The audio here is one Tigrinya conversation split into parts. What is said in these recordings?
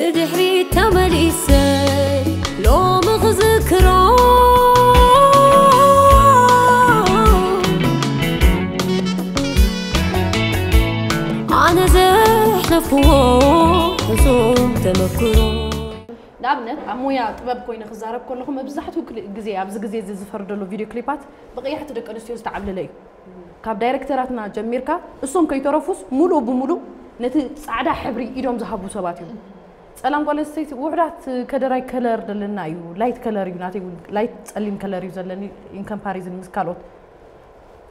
ብድሕሪት ተመሊሰ ሎሚ ክዝክሮ፣ ኣነ ዘሕለፍዎ ሕሱም ተመክሮ። ንኣብነት ኣብ ሞያ ጥበብ ኮይነ ክዛረብ ከለኹ መብዛሕትኡ ክል- ግዜ ኣብዚ ግዜ እዚ ዝፈርደሉ ቪድዮ ክሊፓት ብቐያሕቲ ደቂ ኣንስትዮ ዝተዓብለለ እዩ። ካብ ዳይሬክተራትና ጀሚርካ እሶም ከይተረፉስ ሙሉእ ብሙሉእ ነቲ ጻዕዳ ሕብሪ ኢዶም ዝሃቡ ሰባት እዮም። ጸላም ጓል ኣንስተይቲ ውሑዳት ከደራይ ከለር ዘለና እዩ፣ ላይት ከለር እዩ፣ ናተይ እውን ላይት ጸሊም ከለር እዩ ዘለኒ ኢን ኮምፓሪዝን ምስ ካልኦት።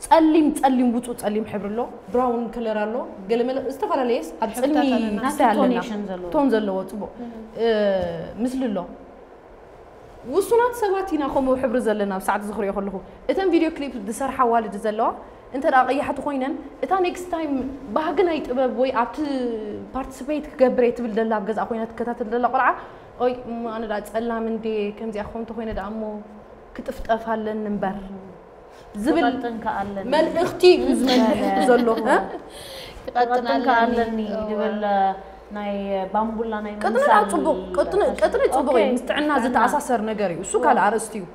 ጸሊም ጸሊም ውጹእ ጸሊም ሕብሪ ኣሎ፣ ብራውን ከለር ኣሎ፣ ገለመለ ዝተፈላለየስ ኣብ ጸልሚ ሕብርታት ኣለና። ክስታይ ኣለና። ቶኔሽን ዘለዎ። ቶን ዘለዎ ጽቡቕ እ፣ ምስሊ ኣሎ። ውሱናት ሰባት ኢና ከምኡ ሕብሪ ዘለና ኣብ ሰዓት ዝኽሪኦ ከለኹ። እተን ቪድዮ ክሊፕ ዝሰርሓ ኣዋልድ ዘለዋ እንተ ደኣ ቀያሕቲ ኮይነን እታ ኔክስት ታይም ባህጊ ናይ ጥበብ ወይ ኣብቲ ፓርቲስፔት ክገብር እየ ትብል ደላ ኣብ ገዛ ኮይና ትከታተል ደላ ቆልዓ ኦይ እሞ ኣነ ደኣ ጸላም እንዴ ከምዚኣ ክኸውን ተኮይነ ደኣ እሞ ክጥፍጠፍ ኣለኒ እምበር ዝብል ክቐጥን ከኣለኒ። መልእኽቲ እዩ ዝመልእ ዘሎ እ? ክቐጥን ከኣለኒ ዝብል ናይ ባምቡላ ናይ ቅጥኒ ደኣ ጽቡቕ ቅጥኒ ቅጥኒ ጽቡቕ እዩ ምስ ጥዕና ዝተኣሳሰር ነገር እዩ እሱ ካልእ ኣርእስቲ እዩ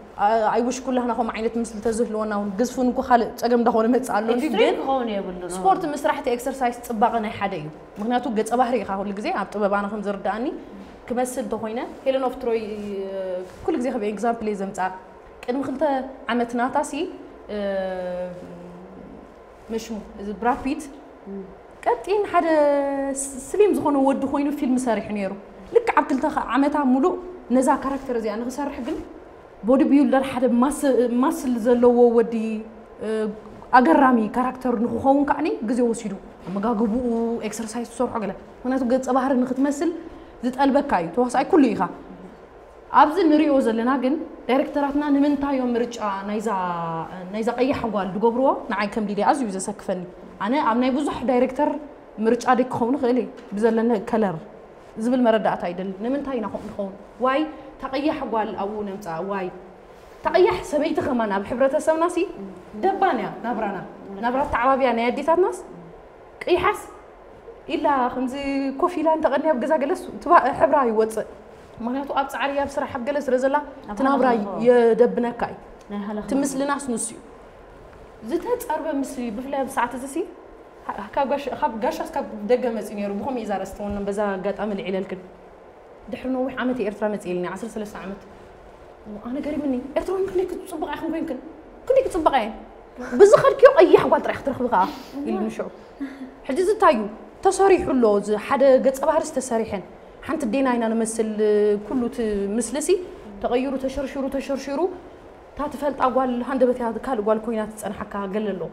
ኣይውሽ ኩላህና ከምኡ ዓይነት ምስሊ ተዝህልወና እውን ግዝፉን እኮ ካልእ ጸገም እንዳኾነ መጽእ ኣሎ እንዲ ግን ክኸውን የብሉ ስፖርት ምስራሕ እቲ ኤክሰርሳይስ ጽባቐ ናይ ሓደ እዩ ምክንያቱ ገጸ ባህሪ ኢኻ ኩሉ ግዜ ኣብ ጥበብ ኣነ ከም ዝርዳእኒ ክመስል እንተኮይነ ሄለን ኦፍ ትሮይ ኩሉ ግዜ ከም ኤግዛምፕል እየ ዘምጻ ቅድሚ ክልተ ዓመት ናታሲ መሽሙ እዚ ብራድ ፒት ቀጢን ሓደ ስሊም ዝኾነ ወዲ ኮይኑ ፊልም ሰሪሑ ነይሩ ልክ ኣብ ክልተ ዓመታ ሙሉእ ነዛ ካራክተር እዚኣ ንክሰርሕ ግን ቦዲ ቢልደር ሓደ ማስል ዘለዎ ወዲ ኣገራሚ ካራክተር ንክኸውን ከዓኒ ግዜ ወሲዱ ኣመጋግብኡ ኤክሰርሳይዝ ትሰርሖ ገለ ምክንያቱ ገፀ ባህሪ ንክትመስል ዝጠልበካ እዩ ተዋሳኣይ ኩሉ ኢኻ ኣብዚ ንሪኦ ዘለና ግን ዳይሬክተራትና ንምንታይ እዮም ምርጫ ናይዛ ናይዛ ቀያሕ ጓል ዝገብርዎ ንዓይ ከም ሊድያ ኣዝዩ እዩ ዘሰክፈኒ ኣነ ኣብ ናይ ብዙሕ ዳይሬክተር ምርጫ ደይ ክኸውን ይኽእል እየ ብዘለኒ ከለር ዝብል መረዳእታ ይደሊ ንምንታይ ኢና ከምኡ ንኸውን ዋይ ተቐያሕ ጓል ኣብኡ ነምፅኣ ዋይ ተቐያሕ ሰበይቲ ከማን ኣብ ሕብረተሰብና ሲ ደባን እያ ናብራና ናብራ ተዓባቢያ ናይ ኣዴታትናስ ቅይሓስ ኢላ ከምዚ ኮፍ ኢላ እንተቐንያ ኣብ ገዛ ገለስ ትባ- ሕብራ ይወፅእ ምክንያቱ ኣብ ፃዕሪ ኣብ ስራሕ ኣብ ገለ ስለ ዘላ እቲ ናብራ የደብነካ እዩ እቲ ምስልናስ ንሱ እዩ ዝተፀርበ ምስሊ ብፍላይ ኣብ ሰዓት እዚ ሲ ካብ ጋሻስ ካብ ደገ መፅኡ ነይሩ ብኸምኡ እዩ ዛረስተወንን በዛ ኣጋጣሚ ልዒለልክን ድሕሪ ነዊሕ ዓመት ኤርትራ መፅእ ኢልኒ ዓሰርተ ሰለስተ ዓመት ኣነ ገሪምኒ ኤርትራዊ ክንደይ ክፅቡቕ ኢኽን ኮይንክን ክንደይ ክፅቡቕ እየ ብዝኸድክዮ ቀያሕ ጓል ጥራይ ክትረኽቢ ከዓ ኢልኒ ሽዑ ሕጂ ዝታዩ ተሰሪሑ ኣሎ እዚ ሓደ ገፀ ባህርስ ተሰሪሐን ሓንቲ ዴና ኢና ንመስል ኩሉ እቲ ምስልሲ ተቐይሩ ተሸርሽሩ ተሸርሽሩ እታ ትፈልጣ ጓል ሃንደበት እያ ካልእ ጓል ኮይና ትፀንሓካ ገለ ኣሎ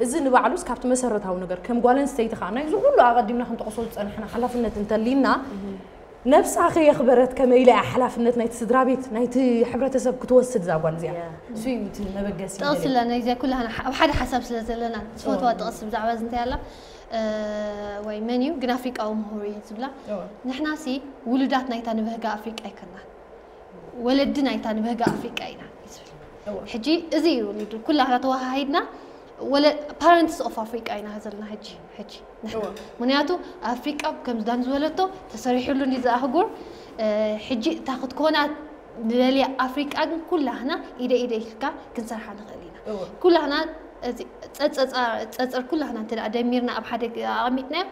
እዚ ንባዕሉስ ካብቲ መሰረታዊ ነገር ከም ጓል ኣንስተይቲ ከዓ ናይዚ ኩሉ ኣቐዲምና ክንጠቕሶ ዝፀናሕና ሓላፍነት እንተሊና ነብሳ ከየኽበረት ከመይ ኢላ እያ ሓላፍነት ናይቲ ስድራ ቤት ናይቲ ሕብረተሰብ ክትወስድ እዛ ጓል እዚኣ እሱ እዩ እቲ መበገሲ ጥቕሲ ኣለና እዚ ኩላህና ኣብ ሓደ ሓሳብ ስለ ዘለና ዝፈትዋ ጥቕሲ ብዛዕባ እዚ እንታይ ኣላ ወይ መን እዩ ግን ኣፍሪቃዊ ምሁር እዩ ዝብላ ንሕና ሲ ውሉዳት ናይታ ንብህጋ ኣፍሪቃ ኣይኮና ወለዲ ናይታ ንብህጋ ኣፍሪቃ ኢና እዩ ዝብል ሕጂ እዚ እዩ ኩላህና ተወሃሂድና ወለ ፓረንትስ ኦፍ ኣፍሪቃ ኢና ዘለና ሕጂ ሕጂ ንሕና ምክንያቱ ኣፍሪቃ ከም ዝዳን ዝበለቶ ተሰሪሕሉ እንዲ ዝኣህጉር ሕጂ እታ ክትኮና ንደልያ ኣፍሪቃ ግን ኩላህና ኢደ ኢደ ኢልካ ክንሰርሓ ንኽእል ኢና ኩላህና ጸጸር ኩላህና እንተ ደሚርና ኣብ ሓደ ኣቐሚጥናዮ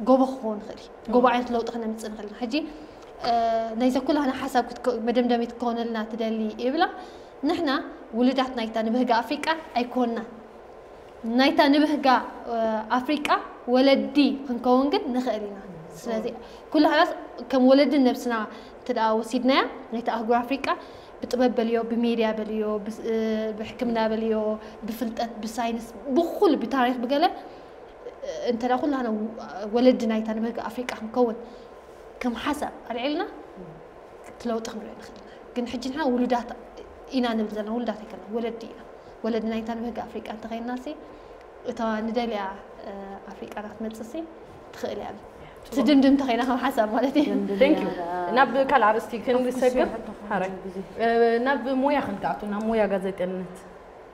ጎቦ ክኸውን ንኽእል እዩ ጎቦ ዓይነት ለውጢ ክነምፅእ ንኽእል ኢና ሕጂ ናይዛ ኩላህና ሓሳብ መደምደሚት ክኮነልና ትደሊ ይብላ ንሕና ውሉዳት ናይታ ንብህጋ ኣፍሪቃ ኣይኮንናን ናይታ ንብህጋ ኣፍሪቃ ወለዲ ክንከውን ግን ንኽእል ኢና ስለዚ ኩላህናስ ከም ወለዲ ነብስና እንተ ወሲድናያ ናይታ ኣህጉር ኣፍሪቃ ብጥበብ በልዮ ብሜድያ በልዮ ብሕክምና በልዮ ብፍልጠት ብሳይንስ ብኩሉ ብታሪክ ብገለ እንተ ኩላህና ወለዲ ናይታ ንብህጋ ኣፍሪቃ ክንከውን ከም ሓሳብ ኣልዒልና እቲ ለውጢ ክንሪኦ ንኽእል ኢና ግን ሕጂ ንሕና ውሉዳት ኢና ንብል ዘለና ውሉዳት ኣይኮና ወለዲ ኢና ወለዲ ናይታ ንብህጊ ኣፍሪቃ እንተኸይንና ሲ እታ ንደልያ ኣፍሪቃ ክትመፅእ ሲ ትኽእል እያ ትድምድም እንተኸይና ከም ሓሳብ ማለት እዩ Thank you ናብ ካልእ ኣርእስቲ ክንሰግር ሓራይ ናብ ሞያ ክንትኣቱ ናብ ሞያ ጋዜጠነት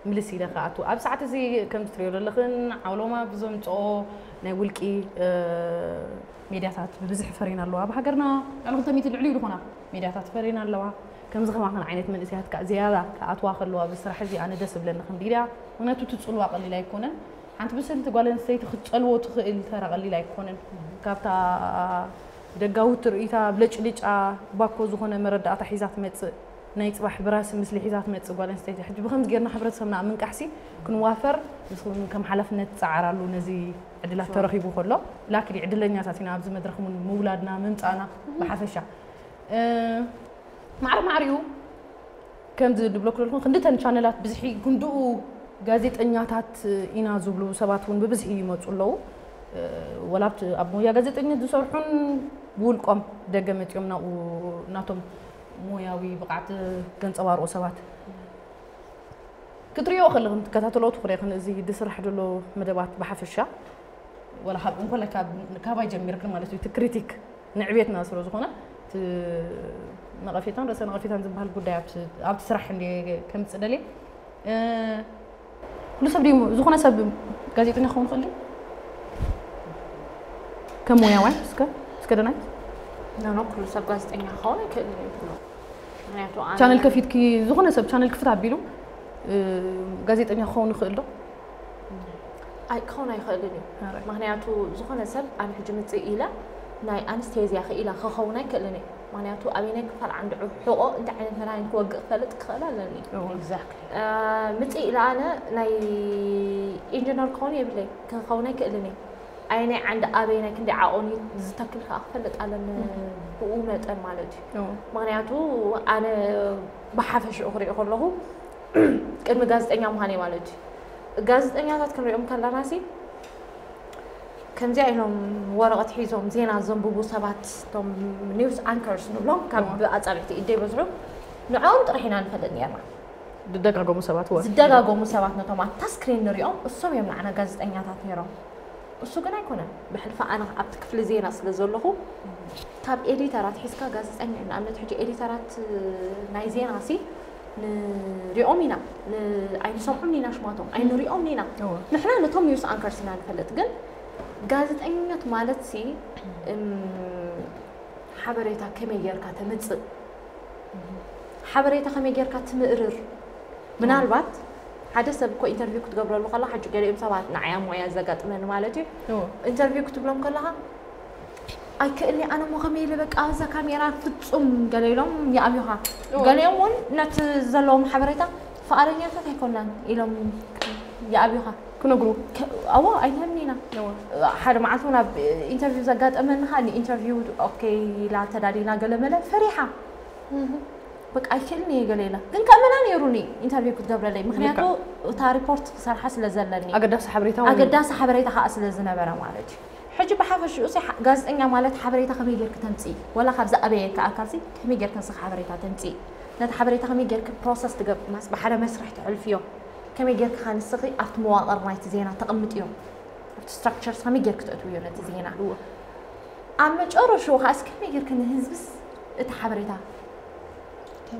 ምልስ ኢለ ክኣቱ ኣብ ሰዓት እዚ ከም ትሪኦ ዘለኽን ዓውሎማ ብዘምፅኦ ናይ ውልቂ ሜድያታት ብብዝሒ ፈርየን ኣለዋ። ኣብ ሃገርና ልዕሊ ክልተ ሚእቲ ልዕሊኡ ዝኾና ሜድያታት ፈርየን ኣለዋ። ከምዚ ከማኽን ዓይነት መንእሰያት ከዓ ዝያዳ ክኣትዋ ከለዋ ኣብዚ ስራሕ እዚ ኣነ ደስ ዝብለኒ ከም ሚድያ፣ ምኽንያቱ እቲ ጽልዋ ቀሊል ኣይኮነን። ሓንቲ ብስልቲ ጓል ኣንስተይቲ ክትጸልዎ ትኽእል ተራ ቀሊል ኣይኮነን። ካብታ ደጋዊ ትርኢታ ብለጭልጫ ባኮ ዝኾነ መረዳእታ ሒዛ ትመጽእ፣ ናይ ጽባሕ ብራሲ ምስሊ ሒዛ ትመጽእ ጓል ኣንስተይቲ ሕጂ ብኸምዚ ጌርና ሕብረተሰብና ኣብ ምንቃሕሲ ክንዋፈር ንስኹም ከም ሓላፍነት ትጸዓራሉ። ነዚ ዕድላት ተረኺቡ ከሎ ላኪ ዕድለኛታት ኢና ኣብዚ መድረኽ እውን ምውላድና ምምጻእና ብሓፈሻ። እ፣ ማዕረ ማዕሪኡ ከምዚ ንብሎ ክለልኩም ክንድተን ቻነላት ብዝሒ ክንድኡ ጋዜጠኛታት ኢና ዝብሉ ሰባት እውን ብብዝሒ ይመፁ ኣለዉ። እ፣ ወላ ኣብቲ ኣብ ሞያ ጋዜጠኝነት ዝሰርሑን ብውልቆም ደገ መፂኦም ናብኡ ናቶም ሞያዊ ብቕዓት ዘንፀባርቑ ሰባት ክትሪኦ ከለኽን ትከታተሎ ትኹን ኢኽን እዚ ዝስራሕ ዘሎ መደባት ብሓፈሻ ወላ ካብ እንኮላይ ካብ ካባይ ጀሚርክን ማለት እዩ እቲ ክሪቲክ ንዕቤትና ስለ ዝኾነ እቲ ነቐፌታን ርእሰ ነቐፌታን ዝበሃል ጉዳይ ኣብቲ ኣብቲ ስራሕ እንደ ከምፅእ ደልየ እ፣ ኩሉ ሰብ ድዩ ዝኾነ ሰብ ጋዜጠኛ ክኸውን ይኽእል ድዩ? ከም ሞያዋይ እስከ እስከ ደናይ ኖ ኖ ኩሉ ሰብ ጋዜጠኛ ክኸውን ኣይክእልን እዩ ብሎ ምክንያቱ ኣነ- ቻነል ከፊትኪ ዝኾነ ሰብ ቻነል ክፍት ኣቢሉ እ፣ ጋዜጠኛ ክኸውን ይኽእል ዶ? ኣይ ክኸውን ኣይኽእልን እዩ ኣረ። ምክንያቱ ዝኾነ ሰብ ኣነ ሕጂ ምፅእ ኢለ ናይ ኣንስቴዝያ ክኢላ ክኸውን ኣይክእልን እዩ ምክንያቱ ኣበይናይ ክፋል ዓንዲ ሕቆ እንታይ ዓይነት መድሃኒት ክወግእ ክፈልጥ ክኽእል ኣለኒ እዎ። Exactly. እ፣ ምፅእ ኢለ ኣነ ናይ ኢንጂነር ክኸውን የብለይ ክኸውን ኣይክእልን እዩ ኣየናይ ዓንዲ ኣበይናይ ክንደይ ዓቆን ዝተክል ከዓ ክፈልጥ ኣለኒ ብኡ መጠን ማለት እዩ እዎ። ምክንያቱ ኣነ ብሓፈሽኡ ክሪኦ ከለኹ ቅድሚ ጋዜጠኛ ምዃነይ ማለት እዩ ጋዜጠኛታት ክንሪኦም ከለና ሲ ከምዚኣ ኢሎም ወረቐት ሒዞም ዜና ዘንብቡ ሰባት እቶም ኒውስ ኣንከርስ ንብሎም ካብ ኣፃብዕቲ ኢደይ በዝሑ ንዕኦም ጥራሕ ኢና ንፈልጥ ነርና ዝደጋገሙ ሰባት እወ ዝደጋገሙ ሰባት ነቶም ኣብታ ስክሪን ንሪኦም እሶም እዮም ንዓና ጋዜጠኛታት ነይሮም እሱ ግን ኣይኮነን ብሕልፊ ኣነ ኣብቲ ክፍሊ ዜና ስለ ዘለኹ ካብ ኤዲተራት ሒዝካ ጋዜጠኛ እዩ ንኣብነት ሕጂ ኤዲተራት ናይ ዜና ሲ ንሪኦም ኢና ን- ኣይንሰምዖም ኢና ሽማቶም ኣይንሪኦም ኢና እወ ንሕና ነቶም ኒውስ ኣንከርስ ኢና ንፈልጥ ግን ጋዜጠኛት ማለት ሲ እም፣ ሓበሬታ ከመይ ጌርካ ተምፅእ ሓበሬታ ከመይ ጌርካ ትምእርር ምናልባት ሓደ ሰብ እኮ ኢንተርቪው ክትገብረሉ ከላ ሕጂ ገሊኦም ሰባት ንዓያ ሞያ ዘጋጥመኒ ማለት እዩ እወ ኢንተርቪው ክትብሎም ከለኻ ኣይክእልኒ ኣነ ሞ ከመይ ኢለ በቃ ኣብዛ ካሜራ ፍፁም ገለ ኢሎም ይኣብዩኻ እወ። ገሊኦም እውን ነቲ ዘለዎም ሓበሬታ ፍቓደኛታት ኣይኮናን ኢሎም ይኣብዩኻ ክነግሩ ከ- ኣዋ ኣይንህብኒ ኢና እወ ሓደ መዓልቲ እውን ኣብ ኢንተርቪው ዘጋጠመኒ ከዓ ንኢንተርቪው ኦኬ ኢላ ተዳሊላ ገለ መለ ፈሪሓ በቃ ኣይክእልን እየ ገለ ኢላ ግን ከእመና ነይሩኒ ኢንተርቪው ክትገብረለይ ምክንያቱ እታ ሪፖርት ክሰርሓ ስለ ዘለኒ ኣገዳሲ ሓበሬታ እውን እዩ። ኣገዳሲ ሓበሬታ ከዓ ስለ ዝነበረ ማለት እዩ ሕጂ ብሓፈሽኡ ሲ ሓ- ጋዜጠኛ ማለት ሓበሬታ ከመይ ጌርክ ተምፅኢ ወላ ካብ ዝኣበየካ ኣካል ሲ ከመይ ጌርክ ንስኻ ሓበሬታ ተምፅኢ ነቲ ሓበሬታ ከመይ ጌርክ ፕሮሰስ ትገብማስ ብሓደ መስርሕ ትሕልፍዮ ከመይ ጌርክ ካ ንስኺ ኣብቲ መዋቕር ናይቲ ዜና ተቐምጥዮ ኣብቲ ስትራክቸርስ ከመይ ጌርክ ተእትውዮ ነቲ ዜና ኣብ መጨረሽኡ ከዓ ስ ከመይ ጌርክ ንህዝብስ እቲ ሓበሬታ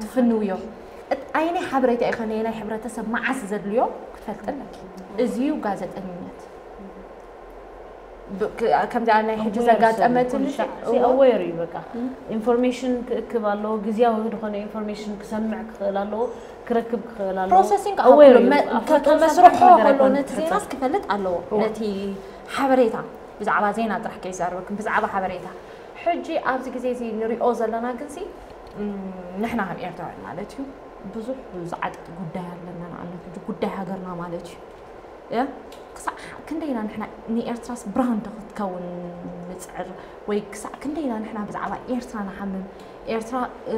ትፍንውዮ እት- ኣየናይ ሓበሬታ እዩ ከነየ ናይ ሕብረተሰብ መዓስ ዘድልዮ ክትፈልጥ ኣለኪ እዚ እዩ ጋዜጠኝነት ብ- ክ- ከምዚኣ ናይ ሕጂ ዘጋጠመትልሽ ኣዌር እዩ በቃ ኢንፎርሜሽን ክእክብ ኣለዎ ግዜያዊ ዝኾነ ኢንፎርሜሽን ክሰምዕ ክኽእል ኣለዎ ክረክብ ክኽእል ኣለዎ ፕሮሰሲንግ Aware እዩ። ከመስርሖ ኣብቶም ነገራት ከሎ ኣይኮነን ነቲ ዜናስ ዝሕጸር። ክፈልጥ ኣለዎ ነቲ ሓበሬታ ብዛዕባ ዜና ጥራሕ ከይዛረበክን ብዛዕባ ሓበሬታ ሕጂ ኣብዚ ግዜ እዚ ንሪኦ ዘለና ግንሲ እም፣ ንሕና ከም ኤርትራውያን ማለት እዩ ብዙሕ ዝዓጥጥ ጉዳይ ኣለና ንኣብነት ሕጂ ጉዳይ ሃገርና ማለት እዩ እ፣ ክሳዕ ክንደይና ንሕና ንኤርትራስ ብራንድ ክትከውን ንፅዕር ወይ ክሳዕ ክንደይና ንሕና ብዛዕባ ኤርትራ ንሓምም ኤርትራ እ፣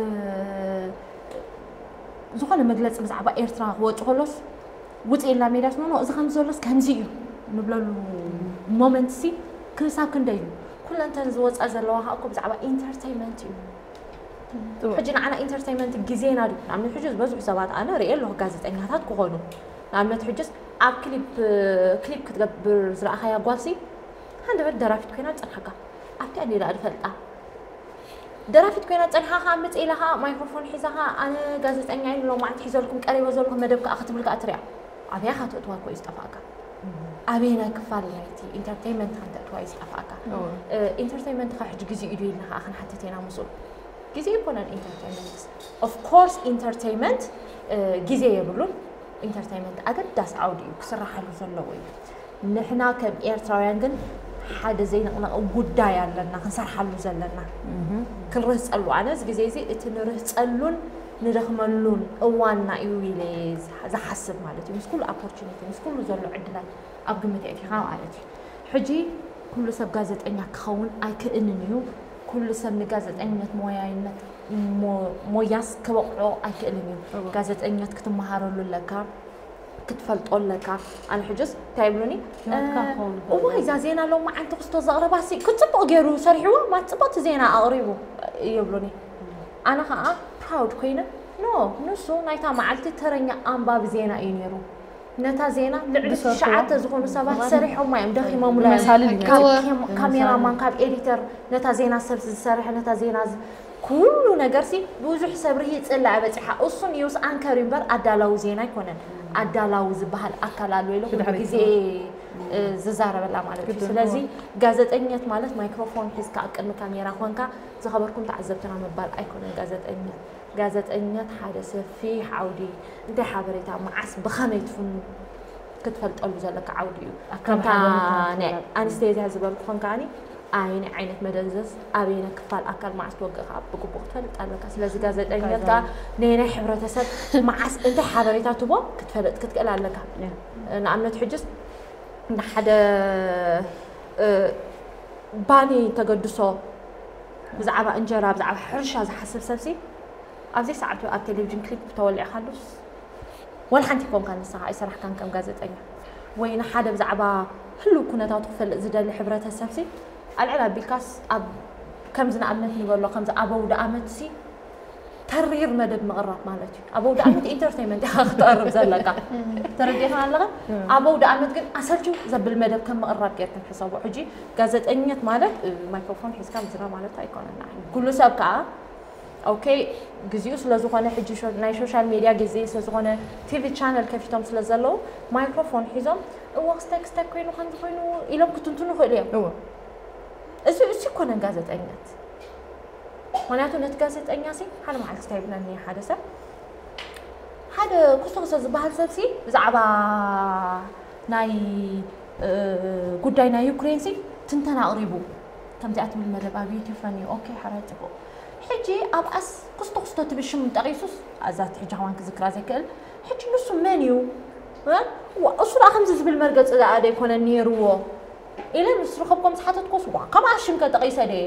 ዝኾነ መግለፂ ብዛዕባ ኤርትራ ክወፁ ከሎስ ውፅእ ኢልና ሜድያስ ኖኖ እዚ ከምዚ ዘሎስ ከምዚ እዩ ንብለሉ ሞመንት ሲ ክሳብ ክንደይ እዩ ኩለንተን ዝወፃ ዘለዋ ከዓ እኮ ብዛዕባ ኢንተርቴይመንት እዩ ሕጂ ንዓና ኢንተርቴይመንት ግዜና ድዩ ንኣብነት ሕጂ ዝበዝሑ ሰባት ኣነ ርእየ ኣለኹ ጋዜጠኛታት ክኾኑ ንኣብነት ሕጅስ ኣብ ክሊፕ ክሊፕ ክትገብር ዝረኣኻያ ጓልሲ ሃንደበት ደራፊት ኮይና ዝፀንሓካ ኣብቲኣ እንዲላ ዝፈልጣ ደራፊት ኮይና ፀኒሓ ከዓ ምፅ ኢላ ከዓ ማይክሮፎን ሒዛ ከዓ ኣነ ጋዜጠኛ ኢሉ ሎማዓንቲ ሒዘልኩም ቀሪበ ዘለኹ መደብ ከዓ ክትብል ከዓ ትሪኣ ኣብያ ከዓ ተእትዋ እኮ እዩ ዝጠፋእካ ኣበየናይ ክፋል ናይቲ ኢንተርቴይንመንት ከም ተእትዋ እዩ ዝጠፍኣካ። ኢንተርቴይንመንት ካብ ሕጂ ግዜ ኢዱ ኢልና ከዓ ክንሓትት ኢና ምስኡ። ግዜ ኣይኮነን ኢንተርቴይንመንት። ኦፍ ኮርስ ኢንተርቴይንመንት ግዜ የብሉን። ኢንተርቴይንመንት ኣገዳሲ ዓውዲ እዩ፣ ክስራሓሉ ዘለዎ እዩ። ንሕና ከም ኤርትራውያን ግን ሓደ ዘይንቕነቕ ጉዳይ ኣለና ክንሰርሓሉ ዘለና፣ ክንርህፀሉ። ኣነ እዚ ግዜ እዚ እቲ ንርህፀሉን ንደኽመሉን እዋንና እዩ ኢለ ዝሓስብ ማለት እዩ። ምስ ኩሉ ኦፖርቹኒቲ፣ ምስ ኩሉ ዘሎ ዕድላት ኣብ ግምት ኣእቲኻ ማለት እዩ። ሕጂ ኩሉ ሰብ ጋዜጠኛ ክኸውን ኣይክእልን እዩ። ኩሉ ሰብ ንጋዜጠኝነት ሞያይነት ሞያስ ክበቕዖ ኣይክእልን እዩ። ጋዜጠኝነት ክትመሃረሉ ኣለካ፣ ክትፈልጦ ኣለካ። ኣነ ሕጅስ እንታይ ይብሉኒ፣ እዋ እዛ ዜና ሎም መዓልቲ ክስቶ ዘቕረባሲ ክፅቡቕ ገይሩ ሰሪሕዎ፣ ማት ፅቡቕቲ ዜና ኣቕሪቡ ይብሉኒ። ኣነ ከዓ ፕራውድ ኮይነ፣ ኖ፣ ንሱ ናይታ መዓልቲ ተረኛ ኣንባቢ ዜና እዩ ነይሩ። ነታ ዜና ልዕሊ ትሽዓተ ዝኾኑ ሰባት ሰሪሖማ እዮም፣ ደኺሞምላ እዮም። ካብ ካሜራማን ካብ ኤዲተር ነታ ዜና ሰብ ዝሰርሐ ነታ ዜና ኩሉ ነገርሲ ብዙሕ ሰብ ርሂፅላ በፂሓ። እሱ ኒውስ ኣንከር እዩ እምበር ኣዳላዊ ዜና ኣይኮነን። ኣዳላዊ ዝበሃል ኣካል ኣሎ ኢለ ኩሉ ግዜ ዝዛረበላ ማለት እዩ። ስለዚ ጋዜጠኝነት ማለት ማይክሮፎን ሒዝካ ኣብ ቅድሚ ካሜራ ኮንካ ዝኸበርኩም ተዓዘብትና ምባል ኣይኮነን ጋዜጠኝነት። ጋዜጠኝነት ሓደ ሰፊሕ ዓውዲ፣ እንታይ ሓበሬታ፣ መዓስ፣ ብኸመይ ትፍኑ ክትፈልጠሉ ዘለካ ዓውዲ እዩ። ከምታ ናይ ኣንስቴዝያ ዝበልኩ ኮን ከዓኒ ኣየናይ ዓይነት መደንዘዝ ኣበየነ ክፋል ኣካል መዓስ ትወግእካ ብግቡእ ክትፈልጥ ኣለካ። ስለዚ ጋዜጠኝነት ከዓ ነየናይ ሕብረተሰብ መዓስ እንታይ ሓበሬታ ትቦ ክትፈልጥ ክትክእል ኣለካ። ንኣብነት ሕጅስ ንሓደ ባኒ ተገድሶ ብዛዕባ እንጀራ ብዛዕባ ሕርሻ ዝሓስብ ሰብሲ ኣብዚ ሰዓቱ ኣብ ቴሌቪዥን ክሊፕ ተወሊዕካሉስ ወላ ሓንቲ ኮንካ ንስኻ ኣይሰራሕካን ከም ጋዜጠኛ። ወይ ንሓደ ብዛዕባ ህሉው ኩነታቱ ክፈልጥ ዝደሊ ሕብረተሰብሲ ኣልዕል ኣቢልካስ ኣብ ከምዚ ንኣብነት ንበሎ ከምዚ ኣብ ኣውደ ኣመትሲ ተሪር መደብ ምቕራብ ማለት እዩ። ኣብ ኣውደ ኣመት ኢንተርቴይንመንት ኢኻ ክትቐርብ ዘለካ። ተረዲእኻ ኣለኻ? ኣብ ኣውደ ኣመት ግን ኣሰልችው ዘብል መደብ ከም ምቕራብ ጌርክን ሕሰቦ። ሕጂ ጋዜጠኝነት ማለት ማይክሮፎን ሒዝካ ምዝራብ ማለት ኣይኮነን። ኩሉ ሰብ ከዓ ኦኬ፣ ግዜኡ ስለ ዝኾነ፣ ሕጂ ናይ ሶሻል ሜድያ ግዜ ስለ ዝኾነ፣ ቲቪ ቻነል ከፊቶም ስለ ዘለዉ ማይክሮፎን ሒዞም እወ ክስታይ ክስታይ ኮይኑ ከምዚ ኮይኑ ኢሎም ክትንትኑ ይኽእሉ እዮም። እዚ እሱ ይኮነን ጋዜጠኛት። ምክንያቱ ነቲ ጋዜጠኛ ሲ ሓደ መዓልቲ እንታይ ይብለኒ ሓደ ሰብ ሓደ ኩስቶ ኩስቶ ዝበሃል ሰብ ሲ ብዛዕባ ናይ ጉዳይ ናይ ዩክሬን ሲ ትንተና ኣቕሪቡ ከምዚኣ ትብል መደብ ኣብ ዩቲብ ፈንዩ። ኦኬ፣ ሓራይ ጽቡቕ። ሕጂ ኣብኣስ ኩስቶ ኩስቶ ትብል ሽም ጠቒሱስ ኣዛ ሕጂ ከማን ክዝክራ ዘይክእል። ሕጂ ንሱ መን እዩ? እሱ ደኣ ከምዚ ዝብል መርገጺ ደኣ ደይኮነ ነይርዎ ኢለ ምስ ርኸብኮም ዝሓተትኮስ ዋ ከምኣ ሽም ከጠቒሰ ደየ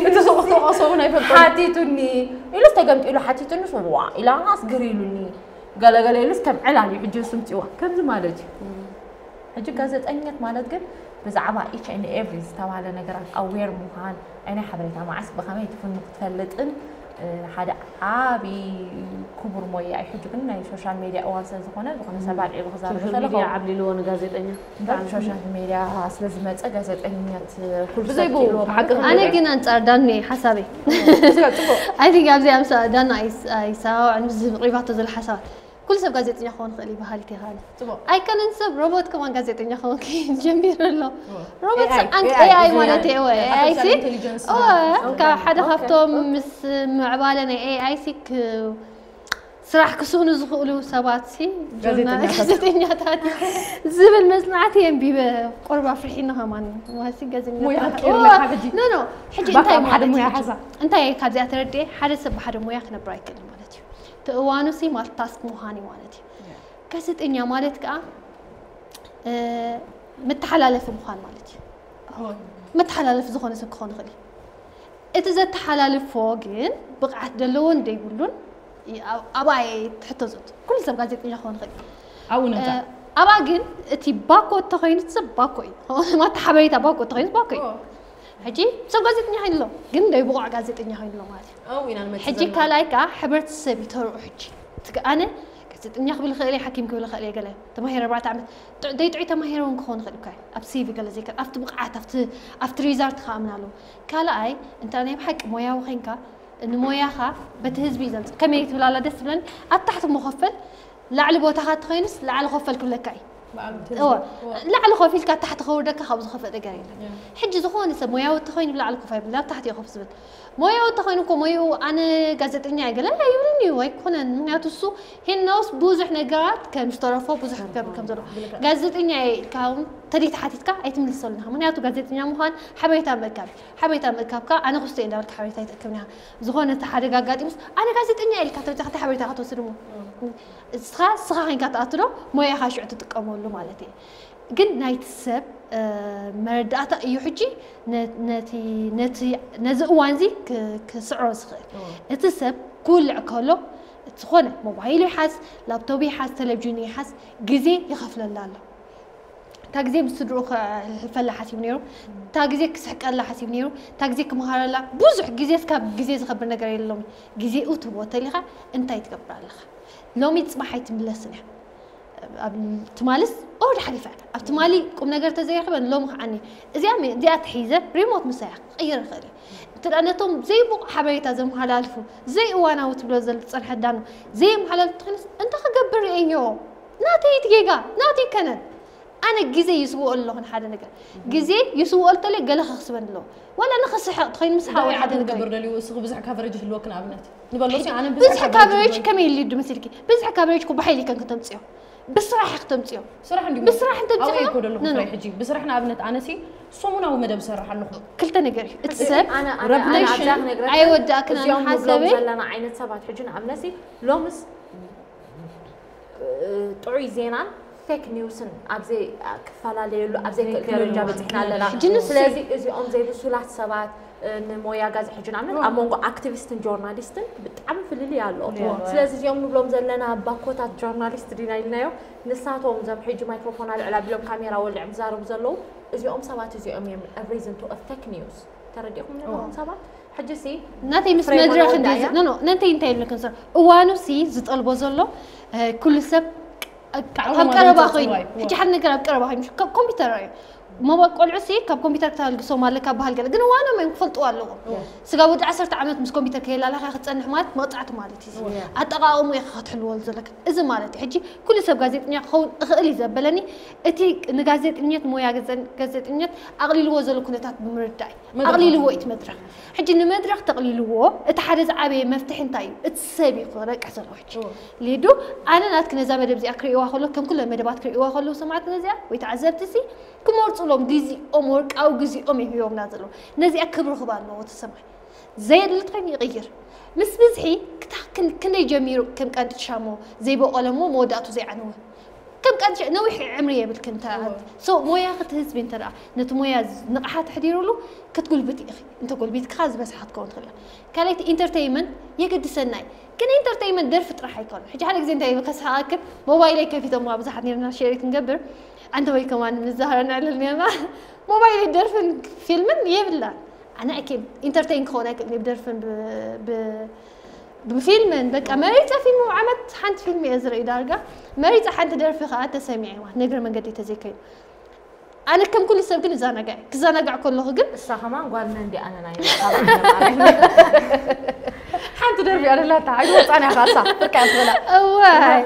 እቲ ዝቕተቐሶ እውን ኣይፈልጦ ሓቲቱኒ ኢሉ ዝተገምጢሉ ሓቲቱኒ ስዋ ኢላ ኣስግር ኢሉኒ ገለገለ ኢሉስ ከም ዕላል እዩ ሕጂ ስምፅዋ ከምዚ ማለት እዩ ሕጂ ጋዜጠኛት ማለት ግን ብዛዕባ each and every ዝተባለ ነገራት ኣዌር ምዃን ኣይናይ ሓበሬታ መዓስ ብኸመይ ትፍኑ ክትፈልጥን ሓደ ዓቢ ክቡር ሞያ እዩ ሕጂ ግን ናይ ሶሻል ሜድያ እዋን ስለ ዝኾነ ዝኾነ ሰብ ኣልዒሉ ክዛረብ ከለኹ ዓብሊልዎ ንጋዜጠኛ ሶሻል ሜድያ ስለ ዝመፀ ጋዜጠኛት ኩሉ ብዘይ ብኡ ሓቂ ኣነ ግን ኣንፃር ዳኑ እየ ሓሳበይ I think ኣብዚኣ ምስ ዳኑ ኣይሰማማዕን ምስ ዝህብ ቅሪባቶ ዘሎ ሓሳባት ኩሉ ሰብ ጋዜጠኛ ክኸውን ክእል ይበሃል ይተኻለ ኣይከልን ሰብ ሮቦት ከማን ጋዜጠኛ ክኸውን ጀሚሩ ኣሎ ሮቦት ሰዓን ኤኣይ ማለት እዩ ኤኣይ ካብ ሓደ ካብቶም ምስ ምዕባለ ናይ ኤኣይ ሲ ስራሕ ክስእኑ ዝኽእሉ ሰባት ሲ ጋዜጠኛታት ዝብል መፅናዕቲ የንቢበ ቆርባ ፍርሒኒ ከማን ዋሲ ጋዜጠኛ ኖ ኖ ሕጂ እንታይ ማለት እንታይ ካብዚኣ ተረድኤ ሓደ ሰብ ብሓደ ሞያ ክነብር ኣይክእልን ማለት እዩ እቲ እዋኑ ሲ ማልቲ ታስክ ምዃን እዩ ማለት እዩ ጋዜጠኛ ማለት ከዓ መተሓላለፊ ምዃን ማለት እዩ መተሓላለፊ ዝኾነ ሰብ ክኾን ይኽእል እዩ እቲ ዘተሓላልፎ ግን ብቕዓት ዘለዎን ዘይብሉን ኣብኣ እየ ትሕቶ ዘቱ ኩሉ ሰብ ጋዜጠኛ ክኾን ይኽእል ኣብኡ ንምፃእ ኣብኣ ግን እቲ ባኮ እተኾይኑ ሰብ ባኮ እዩ ማታ ሓበሬታ ባኮ እተኾይኑ ባኮ እዩ ሕጂ ሰብ ጋዜጠኛ ኮይኑ ኣሎ ግን ደይ ብቑዕ ጋዜጠኛ ኮይኑ ኣሎ ማለት እዩ ሕጂ ካልኣይ ከዓ ሕብረተሰብ ይተርዑ ሕጂ ኣነ ጋዜጠኛ ክብል ይኽእል እየ ሓኪም ክብል ይኽእል እየ ገለ ተማሂረ ኣርባዕተ ዓመት ደይ ጥዑይ ተማሂረ እውን ክኸውን ይኽእል እኳ ኣብ ሲቪ ገለ ዘይከ ኣብቲ ብቕዓት ኣብቲ ሪዛልት ክኣምን ኣለዎ ካልኣይ እንተ ናይ ብሓቂ ሞያዊ ኮይንካ ንሞያኻ በቲ ህዝቢ እዩ ዘምፅእ ከመይ ትብል ኣላ ደስ ትብለኒ ኣብ ታሕቲ መኸፈል ላዕሊ ቦታኻ እተኾይኑስ ላዕሊ ኸፈል ክብለካ እዩ ላዕሊ ኮፍ ኢልካ ታሕቲ ከውርደካ ካብ ዝኸፍእ ነገር የለን። ሕጂ ዝኾነ ሰብ ሞያዊ እንተኾይኑ ብላዕሊ ኮፍ ኣይብል፣ ናብ ታሕቲ እዩ ኮፍ ዝብል። ሞያዊ እንተኾይኑ እኮ ሞያኡ ኣነ ጋዜጠኛ እየ ገለ ኣይብልን እዩ፣ ኣይኮነን። ምክንያቱ እሱ ሄናውስ ብዙሕ ነገራት ከም ዝተረፎ ብዙሕ ክገብር ከም ዘሎ። ጋዜጠኛ እየ ኢልካ እውን ተደይ ተሓቲትካ ኣይትምልሰሉን ኢኻ። ምክንያቱ ጋዜጠኛ ምዃን ሓበሬታ ምእካብ እዩ። ሓበሬታ ምእካብ ከኣ ኣነ ክስቶ እየ እንዳበልካ ሓበሬታ ኣይትእክብን ኢኻ። ዝኾነ እቲ ሓደጋ ኣጋጢሙስ ኣነ ጋዜጠኛ እየ ኢልካ ተወፂኻ እንታይ ሓበሬታ ኢኻ ትወስድ እሞ? እስኻ እስኻ ኮይንካ ትኣቱ ዶ ሞያኻ ሽዑ ትጥቀመሉ ማለት እዩ። ግን ናይቲ ሰብ መረዳእታ እዩ ሕጂ ነቲ ነዚ እዋን እዚ ክስዕሮ ዝኽእል። እቲ ሰብ ክውልዕ ከሎ ዝኾነ ሞባይሉ ይሓዝ፣ ላፕቶፕ ይሓዝ፣ ቴሌቪዥኑ ይሓዝ፣ ግዜ ይኸፍለላ ኣሎ። እታ ግዜ ምስ ስድርኡ ከሕልፈላ ሓሲቡ ነይሩ፣ እታ ግዜ ክስሕቀላ ሓሲቡ ነይሩ፣ እታ ግዜ ክምሃረላ ብዙሕ ግዜ እስካብ ግዜ ዝኸብር ነገር የለውም። ግዜኡ ትህቦ ተሊኻ እንታይ ትገብር ኣለኻ? ሎሚ ጽባሕ ኣይትምለስን እያ። ትማልስ ኦርድ ሓሊፋ ኣብ ትማሊ ቁም ነገር ተዘይረኽበን ሎሚ ከዓኒ እዚኣ እዚኣ ተሒዘ ሪሞት ምሳያ ክቕይር ይኽእል እዩ። እንተ ነቶም ዘይቡቕ ሓበሬታ ዘመሓላልፉ ዘይእዋናዊ ትብሎ ዝጸንሐ ዳኑ ዘየመሓላልፉ ተኾይኑስ እንታይ ክገብር እየዮ? ናተይ እቲ ጌጋ ናተይ ከነን ኣነ ግዜ ይስውኦ ኣለኹ ንሓደ ነገር ግዜ ይስውኦ እንተለይ ገለ ከኽስበን ኣለዎ። ዋላ ንኽስሕቕ ተኾይኑ ምስሓ ወይ ሓደ ነገር ገበር ደልዩ እስኺ ብዙሕ ካቨሬጅ ህልወክ ንኣብነት ንበሎ ሲ ኣነ ብዙሕ ካቨሬጅ ከመይ ኢሉ ይዱ መሲልኪ? ብዙሕ ካቨሬጅ እኮ ብሓይሊ ከም ከተምፅዮ ብስራሕ ክተምፅዮ ስራሕ እንዲ ብስራሕ እንተምፅዮ እኮ ደለኹ ፍራይ ሕጂ ብስራሕ ንኣብነት ኣነ ሲ ሰሙናዊ መደብ ሰርሕ ኣለኹ። ክልተ ነገር እዩ እቲ ሰብ ረብሌሽን ኣይወዳእክን ኣነ ሓሰበይ ዘለና ዓይነት ሰባት ሕጂ ንኣብነት ሲ ሎምስ ጥዑይ ዜናን ፌክ ኒውስን ኣብዘይ ክፈላለየሉ ኣብዘይ ክእል ደረጃ በፂሕና ኣለና። ስለዚ እዚኦም ዘይብሱላት ሰባት ንሞያ ጋዜጠ ሕጂ ንኣብነት ኣብ መንጎ ኣክቲቪስትን ጆርናሊስትን ብጣዕሚ ፍልልይ ኣሎ። ስለዚ እዚኦም ንብሎም ዘለና ባኮታት ጆርናሊስት ዲና ኢልናዮ ንሳቶም እዞም ሕጂ ማይክሮፎን ኣልዕል ኣቢሎም ካሜራ ወልዕም ዝዛረቡ ዘለዉ እዚኦም ሰባት እዚኦም እዮም a reason to a fake news ተረዲእኩም ነቶም ሰባት ሕጂ ሲ ናተይ ምስ መድረኽ እንደ ኖ ኖ ነንተይ እንታይ ኢሉ ክንሰር እዋኑ ሲ ዝጠልቦ ዘሎ ኩሉ ሰብ ኣብ ቀረባ ኮይኑ ሕጂ ሓደ ነገር ኣብ ቀረባ ኮይኑ ኮምፒውተር እዩ መባል ቆልዑ ሲ ካብ ኮምፒውተር ክተልግሶም ኣለካ በሃል ገለ ግን እዋኖም እዮም ክፈልጥዎ ኣለዎም ስጋብ ወዲ ዓሰርተ ዓመት ምስ ኮምፒውተር ከየላላካ ክትፀንሕ ማለት መቕፃዕቲ ማለት እዩ ኣጠቃቅሙ ኢኻ ክትሕልወሉ ዘለካ እዚ ማለት እዩ ሕጂ ኩሉ ሰብ ጋዜጠኛ ክኸውን እኽእል እዩ ዘበለኒ እቲ ንጋዜጠኝነት ሞያ ጋዜጠኝነት ኣቕሊልዎ ዘሎ ኩነታት ብምርዳእ እዩ ኣቕሊልዎ እዩ መድረኽ ሕጂ ንመድረኽ ተቕሊልዎ እቲ ሓደ ዝዓበየ መፍትሒ እንታይ እዩ እቲ ሰብ እዩ ክረቅሕ ዘለዎ ሕጂ ሊዱ ኣነ ናትኪ ነዛ መደብ እዚኣ ክርእይዋ ከሎ ከም ኩለን መደባት ክርእይዋ ከለዉ ሰማዕትና እዚኣ ወይ ተዓዘብቲ ሲ ክመርፁሎም ግዜኦም ወርቃዊ ግዜኦም እዮም ሂቦምና ዘለዉ ነዚኣ ክብሪ ክባ ኣለዎ እቲ ሰማይ ዘየድሊ ትኾይኑ ይቕይር ምስ ብዝሒ ክንደይ ጀሚሩ ከም ቀንጢ ሻሞ ዘይበቆለ እሞ መወዳእቱ ዘይዓነወ ከም ቀንጢ ነዊሕ ዕምሪ የብልክን ተኣት ሶ ሞያ ክትህዝቢ እንተ ነቲ ሞያ ንቕሓት ኣሕዲሩሉ ክትጉልብቲ ኢኺ እንተ ጎልቢትካ ዝበዝሓ ክትከውን ትኽእል እያ ካልኣይቲ ኢንተርቴይመንት የገድሰና እዩ ግን ኢንተርቴይመንት ደርፊ ጥራሕ ኣይኮነ ሕጂ ሓደ ግዜ እንታይ ከስሓቀክን ሞባይለይ ከፊቶሞ ብዙሓት ነርና ሼር ክንገብር ኣንተ ወይ ከማን ንዛሃረ ንዕልል ነርና ሞባይለይ ደርፍን ፊልምን የብላን ኣነ ኣኪም ኢንተርቴይን ክኾን ኣይክእል ብደርፍን ብፊልምን በቃ መሪፀ ፊልም ዓመት ሓንቲ ፊልም እየ ዝርኢ ዳርጋ መሪፀ ሓንቲ ደርፊ ከዓ ተሰሚዐ ማለት ነግረ መንገዲ ተዘይከይኑ ኣነ ከም ኩሉ ሰብ ግን እዛናጋዕ ክዛናጋዕ ከለኹ ግን እሳ ከማን ጓል መን ዲ ኣነ ናይ ሓንቲ ደርፊ ኣለላታ ኣይወፃን እያ ካሳ ፍርቃ ትበላ እዋይ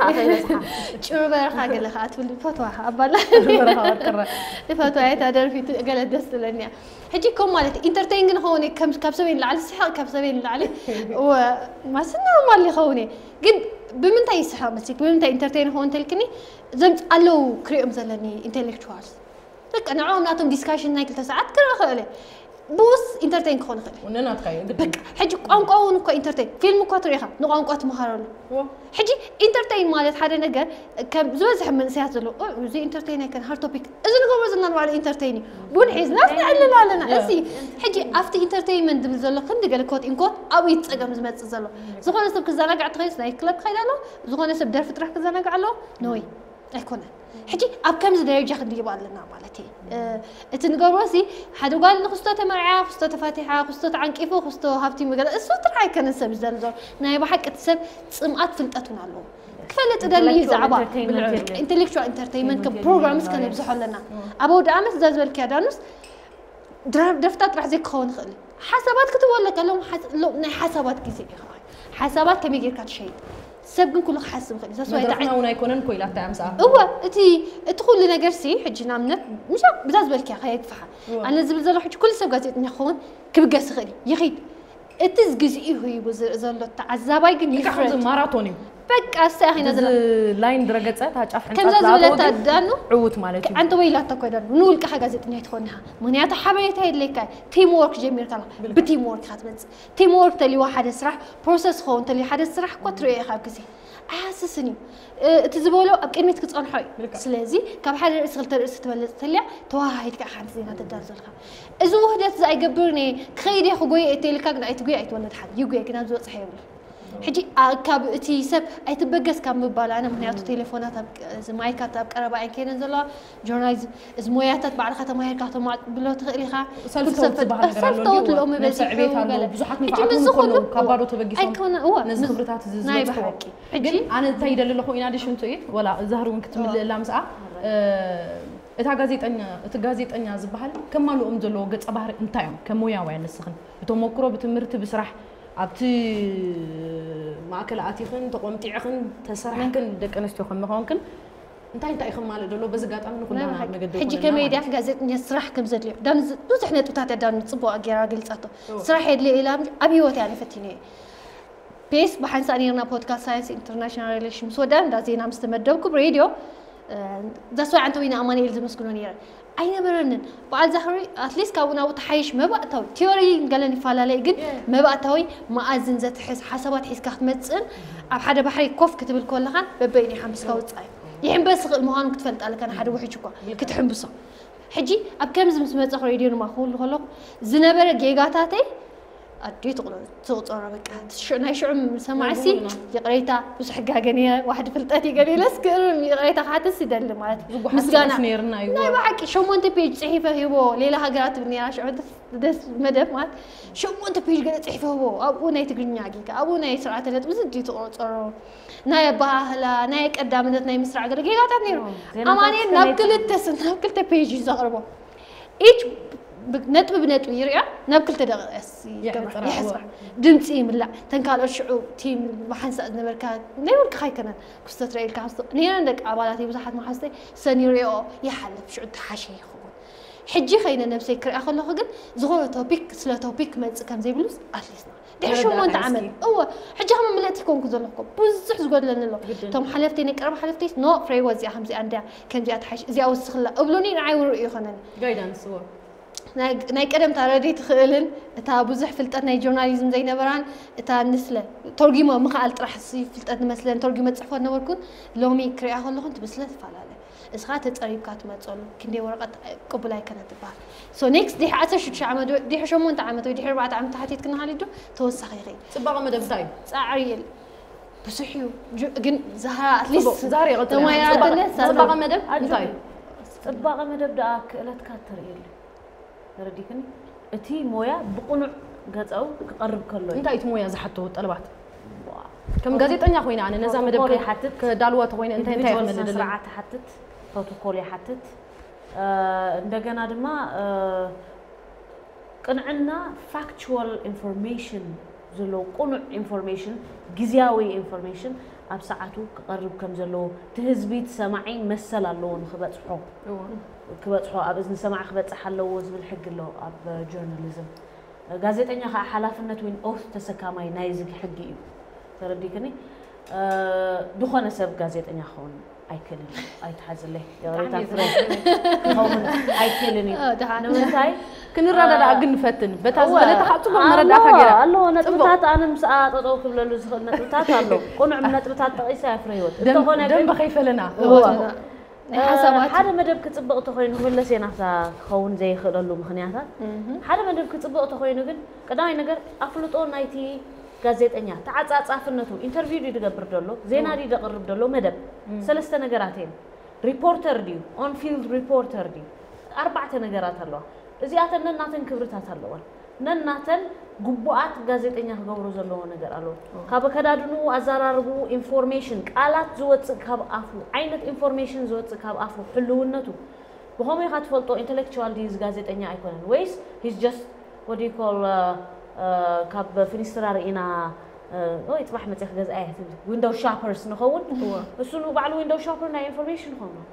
ጭሩ በረኻ ገለ ከዓ ትብል ፈትዋ ኣባላ ፈትዋ እያ ደርፊ ገለ ደስ ትብለኒ ሕጂ ከም ማለት ኢንተርቴን ግን ኸውን ካብ ሰበይ ንላዕሊ ስሕቕ ካብ ሰበይ ንላዕሊ ማስና ማል ይኸውን ግን ብምንታይ ይስሕቕ መስልክ ብምንታይ ኢንተርቴን ኸውን ተልክኒ ዘምፅ ኣለዉ ክሪኦም ዘለኒ ኢንቴሌክቹዋልስ በቃ ንዕኦም ናቶም ዲስካሽን ናይ ክልተ ሰዓት ክርኢ ክእል ብኡስ ኢንተርቴን ክኾን ይኽእል ወነናትካ እዩ ግድ በቃ ሕጂ ቋንቋ እውን እኮ ኢንተርቴን ፊልም እኳ ትርኢ ኢኻ ንቋንቋ ትመሃረሉ ሕጂ ኢንተርቴን ማለት ሓደ ነገር ከም ዝበዝሐ መንእሰያት ዘሎ እዚ ኢንተርቴን ኣይከን ሃር ቶፒክ እዚ ንገብሮ ዘለና ንባዕሉ ኢንተርቴን እዩ ቡን ሒዝናስ ንዕልል ኣለና እዚ ሕጂ ኣብቲ ኢንተርቴይንመንት ዝብል ዘሎ ክንዲ ገለ ኮት ኢንኮት ኣብኡ እዩ ፀገም ዝመፅእ ዘሎ ዝኾነ ሰብ ክዘናጋዕ ተኸይስ ናይ ክለብ ክኸይድ ኣሎ ዝኾነ ሰብ ደርፊ ጥራሕ ክዘናጋዕ ኣሎ ነወይ ኣይኮነን ሕጂ ኣብ ከምዚ ደረጃ ክንድይብ ኣለና ማለት እዩ እቲ ንገብሮ ሲ ሓደ ጓል ንክስቶ ተመርዓ ክስቶ ተፋቲሓ ክስቶ ተዓንቂፉ ክስቶ ሃብቲ መገለ እሱ ጥራሕ ኣይከነን ሰብ ዘልዞ ናይ ብሓቂ እቲ ሰብ ፅምኣት ፍልጠት እውን ኣለዎ ክፈልጥ ደሊ ዛዕባ ኢንቴሌክቹዋል ኢንተርቴይንመንት ከም ፕሮግራምስ ከነብዝሖ ኣለና ኣብ ወዲ ዓመት እዛ ዝበልክያ ዳኑስ ደፍታ ጥራሕ ዘይክኸውን ይኽእል ሓሳባት ክትወለቀሎም ናይ ሓሳባት ግዜ እዩ ሓሳባት ከመይ ጌርካ ትሸይጥ ሰብ ግን ኩሉ ክሓስብ ይኽእል እዩ። That's why መድረኽና እውን ኣይኮነን እኮ ኢላታ እያ ምስኣ። እወ እቲ እቲ ኩሉ ነገር ሲ ሕጂ ንኣብነት ምሻ ብዛ ዝበልክያ ከየግፍሓ። ኣነ ዝብል ዘሎ ሕጂ ኩሉ ሰብ ጋዜጠኛ ክኸውን ክብገስ ይኽእል እዩ። ይኺድ እቲ ግዜኡ ሂቡ ዝርኢ ዘሎ ተዓዛባይ ግን ይፍረድ። ማራቶን እዩ። በቃ እሳ ኺና ዘላ ላይን ድረገጸ ታጫፍ ከምዛ ዝበለታ ዳኑ ዕውት ማለት እዩ። ኣንተ ወይ ኢላታ እኮ ዳኑ ንውልቅኻ ጋዜጠኛ ኣይትኾንኻ። ምክንያቱ ሓበሬታ የድለይካ። ቲም ወርክ ጀሚርካ ብቲም ወርክ ኢኻ ትመጽእ። ቲም ወርክ ተልዋ ሓደ ስራሕ ፕሮሰስ ክኸውን ተልዩ ሓደ ስራሕ እኮ ትርእዮ ኢኻ ኣብ ግዜ ኣይሃስስን እዩ። እቲ ዝበሎ ኣብ ቅድሚት ክጸንሖ እዩ። ስለዚ ካብ ሓደ ርእሲ ክልተ ርእሲ ትበልጽ ተልያ ተዋሃሂድካ ሓንቲ ዜና ተዳሉ ዘለካ። እዚ ውህደት እዚ ኣይገብርን እየ ክኸይድ እየ ክጎየ እየ ተልካ ግን ኣይትጉየ ኣይትወለድ ሓደ ይጉየ ግን ኣብ ዝበጽሐ የብሉ። ሕጂ ካብ እቲ ሰብ ኣይትበገስ ካብ ምባል ኣነ ምክንያቱ ቴሌፎናት ማይካት ኣብ ቀረባ እየን ከይደን ዘለዋ ጆርናሊዝም እዚ ሞያታት ባዕልኻ ተማሂርካ ተማዕብሎ ትኽእል ኢኻ። ሰልፍተውት ዝበሃል ነገር ኣሎ ሰልፍተውት እንዲሁ። ልኦም ነብሰ በዚሑ ዕቤት ኣሎ። ገለ። ብዙሓት ሕጂ ንፋዓት ምስ እውን ዝኹሉ ከለዉ ካብ ባዶ ተበጊሶም ኣይኮነ እወ ነዚ ምስ- ክብርታት እዚ ናይ ዝበጽሕዎ። ብሓቂ። ሕጂ ግን ኣነ እንታይ ይደሊ ኣለኹ ኢና ድሽ እንቱ ኢት ወላ ዛህሪ እውን ክትምልእላ ምስኣ እ፣ እታ ጋዜጠኛ እቲ ጋዜጠኛ ዝበሃል ከማልኦም ዘለዎ ገጸ ባህሪ እንታይ እዮም ከም ሞያውያን ንስኽን ብተመክሮ ብትምህርቲ ብስራሕ ኣብቲ ማእከል ኣቲኽን ተቆምጢዕኽን ተሰራሕክን ደቂ ኣንስትዮ ከም ምዃንክን እንታይ እንታይ ከም ማለት ዘሎ በዚ ኣጋጣሚ ንኹላና መገዲ ሕጂ ከመይ ድያ ጋዜጠኛ ስራሕ ከም ዘድልዮ ዳም ብዙሕ ነጥብታት እያ ዳም ጽቡቕ ጌራ ገልጻቶ። ስራሕ የድልዮ ኢላ ኣብ ህይወት እያ ፈቲነ። ፔስ ብሓንሳእ ነርና ፖድካስት ሳይንስ ኢንተርናሽናል ሪሌሽን ምስ ወዳ እንዳ ዜና ምስ ተመደብኩ ብሬድዮ ዛስዋ ዓንተ ወይና ኣማኑኤል ዘመስግኖ ነረ ኣይነበረንን። በዓል ዛህሪ ኣትሊስት ካብኡ ናብኡ ተሓይሽ መባእታዊ ቲዮሪ ገለን ይፈላለየ ግን መባእታዊ መኣዝን ዘትሕዝ ሓሳባት ሒዝካ ክትመጽእን ኣብ ሓደ ባሕሪ ኮፍ ክትብል ከለኻን በበይን ሓምስካ ውጻእ ይሕንበስ ዝኽእል ምዃኑ ክትፈልጥ ኣለካ። ንሓደ ውሕጅ እኳ ክትሕንብሶ ሕጂ ኣብ ከምዚ ምስ መጸኹ ሬድዮ ድማ ክውሉ ከለኹ ዝነበረ ጌጋታተይ ኣዲ ትቕጸሮ በቃ ናይ ሽዑ ሰማዕሲ ይቕሬታ ብዙሕ ሕጋገን እየ ዋሕዲ ፍልጠት ይገሊለስ ክእርም ይቕሬታ ክሓትስ ይደሊ ማለት ምስጋና ናይ ብሓቂ ሸሞንተ ፔጅ ጽሒፈ ሂቦ ሌላ ሃገራት ትብል ነራ ሽዑ ደስ መደብ ማለት ሸሞንተ ፔጅ ገለ ጽሒፈ ሂቦ ኣብኡ ናይ ትግርኛ ጌጋ ኣብኡ ናይ ስርዓተ ነጥቢ ዝዲ ትቆጸሮ ናይ ኣባሃህላ ናይ ቀዳምነት ናይ ምስራዕ ገለ ጌጋታት ነይሩ። ኣማንኤል ናብ ክልተ ናብ ክልተ ፔጅ እዩ ዘቕርቦ ኢች ነጥቢ ብነጥቢ ይሪኣ ናብ ክልተ ደቂቕ ይሕፅራ ድምፂ ይምላዕ ተን ካልኦት ሽዑ ቲም ብሓንሳእ ዝነበርካ ናይ ውልቅኻ ኣይከነን ክስተት ረኢልካ ነይረን ደቂ ኣባላት ብዙሓት መሓዝተይ ሰን ይሪኦ ይሓልፍ ሽዑ ተሓሸ ይኸውን ሕጂ ኸይነ ነብሰይ ክሪኣ ከለኹ ግን ዝኾነ ቶፒክ ስለ ቶፒክ ክመፅእ ከም ዘይብሉስ ኣትሊስት ድሕሪ ሸሞንተ ዓመት እወ ሕጂ ከመ ምልእቲ ኮንኩ ዘለኩ ብዙሕ ዝጎድለኒ ኣሎ እቶም ሓለፍተይ ናይ ቀረባ ሓለፍተይ ኖ ፍሬወ እዚኣ ከምዚኣ እንድያ ከምዚኣ ትሓሽ እዚኣ ወስኽላ እብሉኒ ንዓይ እውን ርእዩ ይኾነኒ ጋይዳንስ እወ ናይ ቀደም ታረዲ ትኽእልን እታ ብዙሕ ፍልጠት ናይ ጆርናሊዝም ዘይነበራን እታ ንስለ ተርጊሞ ምኽኣል ጥራሕ ፍልጠት ንመስለን ተርጊሞ ፅሕፎ ነበርኩን ሎሚ ክሪኣ ከለኹን ትብስለ ትፈላለ እስኻ ተጸሪብካ ትመጸሉ ክንደይ ወረቐት ቅቡል ኣይከነ ትበሃል so next ድሕሪ ዓሰርተ ሽዱሽተ ዓመት ድሕሪ ሸሞንተ ዓመት ወይ ድሕሪ ኣርባዕተ ዓመት ተሓቲት ክንሃሊ ዶ ተወሳኺ ይኸይ ጽባቐ መደብ እንታይ እዩ ጻዕሪ የል ብዙሕ እዩ ግን ዛህራ ኣትሊስት ዛሬ ቀጥታ ተማይራትነት ጽባቐ መደብ እንታይ እዩ ጽባቐ መደብ ደኣ ክእለትካ ትርእየሉ ተረዲክኒ እቲ ሞያ ብቕኑዕ ገጸው ክቐርብ ከሎ እዩ። እንታይ እቲ ሞያ ዝሓቶ ጠለባት? ከም ጋዜጠኛ ኮይነ ኣነ ነዛ መደብ ፕሮቶኮል ይሓትት፣ ከዳልዋ ተኮይነ እንታይ እንታይ ፕሮቶኮል ክመልእ ስነ ኣለኒ? ስርዓት ይሓትት፣ ፕሮቶኮል ይሓትት። እ፣ እንደገና ድማ እ፣ ቅንዕና ፋክቹዋል ኢንፎርሜሽን ዘለዎ ቅኑዕ ኢንፎርሜሽን ግዝያዊ ኢንፎርሜሽን ኣብ ሰዓቱ ክቐርብ ከም ዘለዎ እቲ ህዝቢ እቲ ሰማዒ መሰል ኣለዎ ንክበፅሖ ክበፅሖ ኣብ እዝኒ ሰማዒ ክበፅሕ ኣለዎ ዝብል ሕጊ ኣሎ ኣብ ጆርናሊዝም ጋዜጠኛ ከዓ ሓላፍነት ወይን ኦት ተሰካማይ ናይዚ ሕጊ እዩ ተረዲክኒ ዝኾነ ሰብ ጋዜጠኛ ክኸውን ኣይክእልን እዩ ኣይትሓዝለይ ይቕሬታ ፍረ ክኸውን ኣይክእልን እዩ ንምንታይ ክንረዳዳእ ግን ንፈትን በታ ዝበለታ ከዓ ፅቡቅ መረዳእታ ገይራ ኣለዎ ነጥብታት ኣነ ምስኣ ጠጠው ክብለሉ ዝኽእል ነጥብታት ኣሎ ቁኑዕ ነጥብታት ጠቒሳ እያ ፍረ ህይወት እንተኾነ ግን ደንበ ከይፈለና ናይ ሓሳባት ሓደ መደብ ክጽብቕ ተኾይኑ ክምለስ እየ ናብታ ክኸውን ዘይኽእለሉ ምኽንያታት ሓደ መደብ ክጽብቕ ተኾይኑ ግን ቀዳማይ ነገር ኣፍልጦ ናይቲ ጋዜጠኛ ተዓጻጻፍነቱ ኢንተርቪው ድዩ ዝገብር ዘሎ ዜና ድዩ ዘቕርብ ዘሎ መደብ ሰለስተ ነገራት እየን ሪፖርተር ድዩ ኦን ፊልድ ሪፖርተር ድዩ ኣርባዕተ ነገራት ኣለዋ እዚኣተን ነናተን ክብርታት ኣለወን ነናተን ግቡኣት ጋዜጠኛ ክገብሮ ዘለዎ ነገር ኣለዎ ካብ ኣከዳድንኡ ኣዘራርብኡ ኢንፎርሜሽን ቃላት ዝወፅእ ካብ ኣፉ ዓይነት ኢንፎርሜሽን ዝወፅእ ካብ ኣፉ ሕልውነቱ ብኸመይ ኢኻ ትፈልጦ ኢንተሌክቹዋል ድዩ እዚ ጋዜጠኛ ኣይኮነን ወይስ ሂስ ጀስት ወዲ ኮል ካብ ፊኒስትራ ርኢና ወይ ጽባሕ መጽእ ክገዝኣ እየ ትብል። ዊንዶው ሻፐርስ ንኸውን። እሱ ንባዕሉ ዊንዶው ሻፐር ናይ ኢንፎርሜሽን ይኸውን።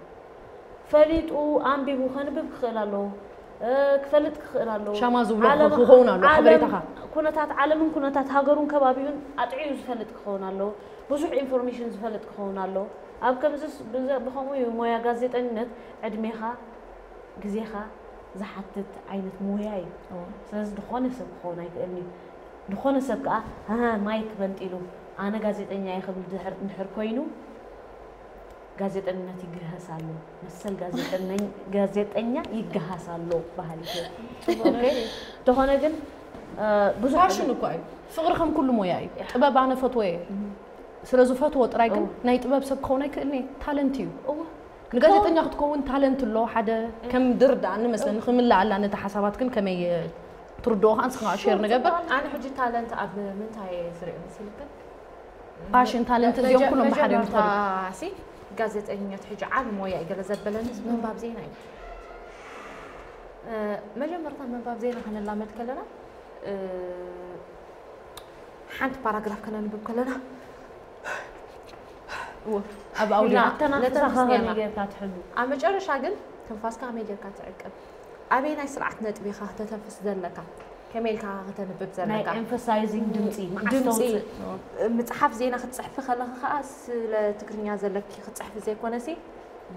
ፈሊጡ ኣንቢቡ ከንብብ ክኽእል ኣለዎ። ክፈልጥ ክኽእል ኣለዎ። ሻማ ዝብሎ ክኸውን ኣለዎ። ሓበሬታኻ፣ ኩነታት ዓለምን ኩነታት ሃገሩን ከባቢኡን ኣጥዕዩ ዝፈልጥ ክኸውን ኣለዎ። ብዙሕ ኢንፎርሜሽን ዝፈልጥ ክኸውን ኣለዎ። ኣብ ከምዚ ብኸምኡ እዩ ሞያ ጋዜጠኝነት ዕድሜኻ፣ ግዜኻ ዝሓትት ዓይነት ሞያ እዩ። ስለዚ ዝኾነ ሰብ ክኸውን ኣይክእልን እዩ። ዝኾነ ሰብ ከዓ ማይክ በንጢሉ ኣነ ጋዜጠኛ እየ ክብል እንድሕር ኮይኑ፣ ጋዜጠኝነት ይግሃስ ኣሎ፣ መሰል ጋዜጠኛ ይግሃስ ኣሎ በሃሊ። እንተኾነ ግን ብዙ ፋሽን እኳ እዩ። ፍቕሪ ከም ኩሉ ሞያ እዩ። ጥበብ ኣነ ፈትወ እየ። ስለ ዝፈትዎ ጥራይ ግን ናይ ጥበብ ሰብ ክኸውን ኣይክእልን እየ። ታለንት እዩ። ንጋዜጠኛ ክትከውን ታለንት ኣሎ። ሓደ ከም ድርዳእኒ መስለኒ ክምልኣላ ነቲ ሓሳባት ግን ከመይ ትርድኦ ከዓ ንስኻ ሼር ንገብር። ኣነ ሕጂ ታለንት ኣብ ምንታይ ዝሪኦ መሲልክን? ፋሽን ታለንት እዚኦም ኩሎም ብሓደ እዮም ዝኸዱ። ሲ ጋዜጠኛት ሕጂ ዓቢ ሞያ እዩ ገለ ዘበለንስ ምንባብ ዜና እዩ። መጀመርታ ምንባብ ዜና ከነላመድ ከለና ሓንቲ ፓራግራፍ ከነንብብ ከለና ኣብ ኣውዲዮ ኣተናፍሳኻ ከመይ ጌርካ ትሕሉ? ኣብ መጨረሻ ግን ትንፋስካ ከመይ ጌርካ ትዕቅብ? ኣበይ ናይ ስርዓት ነጥቢ ኢኻ ከተንፍስ ዘለካ? ከመይ ኢልካ ከተንብብ ዘለካ? ናይ ኤምፋሳይዚንግ ድምፂ፣ መዓስ ድምፂ። ተውፅእ? ምፅሓፍ ዜና ክትፅሕፊ ከለኺ ከዓ ስለ ትግርኛ ዘለኪ ክትፅሕፊ ዘይኮነሲ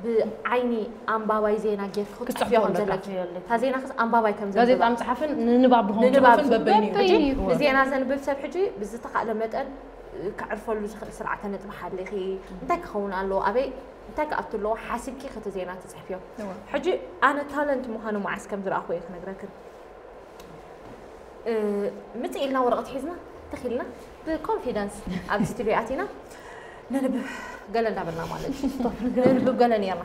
ብዓይኒ ኣንባባይ ዜና ጌርኪ ክትፅሕፍዮ ከም ዘለኪ። እታ ዜና ክስ ኣንባባይ ከም ዘንብባ። ጋዜጣ ምፅሓፍን ንንባብ ብኸምኡ ንንባብ ትርፍን በበይኑ እዩ። ሕጂ ንዜና ዘንብብ ሰብ ሕጂ ብዝተኻእለ መጠን ከዕርፈሉ ዝኽእል ስርዓተ ነጥቢ ሓሊኺ እንታይ ክኸውን ኣለዎ ኣበይ እንታይ ክኣቱ ኣለዎ ሓሲብኪ ከቲ ዜና ትፅሕፍዮ። ሕጂ ኣነ ታለንት ምዃኑ መዓስ ከም ዝረኣኹ እየ ክነግረክን። ምፅእ ኢልና ወረቐት ሒዝና ትኽ ኢልና ብኮንፊደንስ ኣብ ስቱድዮ ኣቲና ነንብብ ገለ እንዳበልና ማለት እዩ። ነንብብ ገለ ነርና።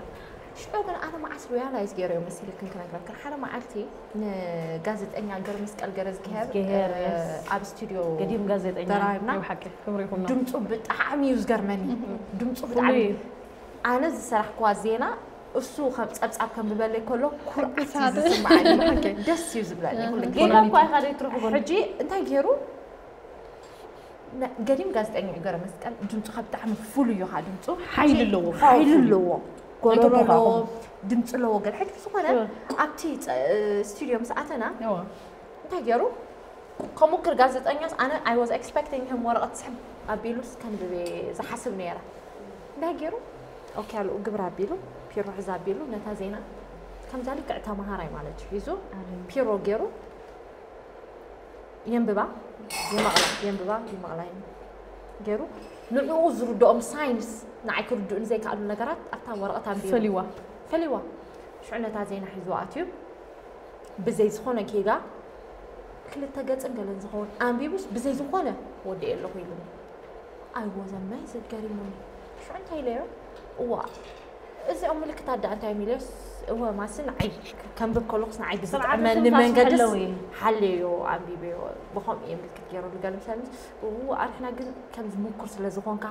ሽዑ ግን ኣነ መዓስ ሪያላይዝ ገይረዮ መሲልክን ክነግረክን ሓደ መዓልቲ ንጋዜጠኛ ገረመስቀል ገረዝግሄር ኣብ ስቱድዮ ገዲም ጋዜጠኛ ተራይብና። ድምፁ ብጣዕሚ እዩ ዝገርመኒ። ድምፁ ብጣዕሚ ኣነ ዝሰራሕክዋ ዜና እሱ ከም ፀብፃብ ከንብበለይ ከሎ ኩርዓት እዩ ዝስምዓኒ። ደስ እዩ ዝብለኒ ኩሉ ግዜ። ጌጋ እኳ ኢኻ ዘይትረኽቦ። ሕጂ እንታይ ገይሩ ገዲም ጋዜጠኛ እዩ ገረመስቀል ድምፁ ካብ ብጣዕሚ ፍሉይ እዩ። ድምፁ ሓይሊ ኣለዎ። ሓይሊ ኣለዎ። ጎረሮ ኣለዎ። ድምፂ ኣለዎ። ገለ ሕጂ ብዝኾነ ኣብቲ ስቱድዮ ምስ ኣተና እንታይ ገይሩ ከሙክር ጋዜጠኛስ ኣነ I was expecting him ወረቐት ስሕብ ኣቢሉስ ከንብብ እየ ዝሓስብ ነይረ። እንታይ ገይሩ ኦኬ ኣሉ ግብር ኣቢሉ ፒሮ ሕዝ ኣቢሉ ነታ ዜና ከምዛ ልክዕ ተምሃራይ ማለት እዩ ሒዙ ፒሮ ገይሩ የንብባ ይመቕላ የንብባ ይመቕላ ገይሩ ንዕኡ ዝርድኦም ሳይንስ ንዓይ ክርድኡን ዘይከኣሉ ነገራት ኣብታ ወረቐት ኣንቢቡ ፈሊዋ። ፈሊዋ ሽዑ ነታ ዜና ሒዝዋ ኣትዩ ብዘይ ዝኾነ ጌጋ ክልተ ገጽን ገለን ዝኸውን ኣንቢቡስ ብዘይ ዝኾነ ወዲኤ ኣለኹ ኢሉኒ። I was amazed ገሪሙኒ። ሽዑ እንታይ ኢለዮ እዋ እዚኦም ምልክታት ደኣ እንታይ እዮም ኢለዮስ እወ ማሲ ንዓይ ከንብብ ከለኹስ ንዓይ ብዝጥዕመኒ መንገድስ ሓለዮ ኣንቢበዮ ብኸምኡ እየ ምልክት ገይረሉ ገለ ምሳሌ እዋ ኣንሕና ግን ከምዚ ምኩር ስለ ዝኾንካ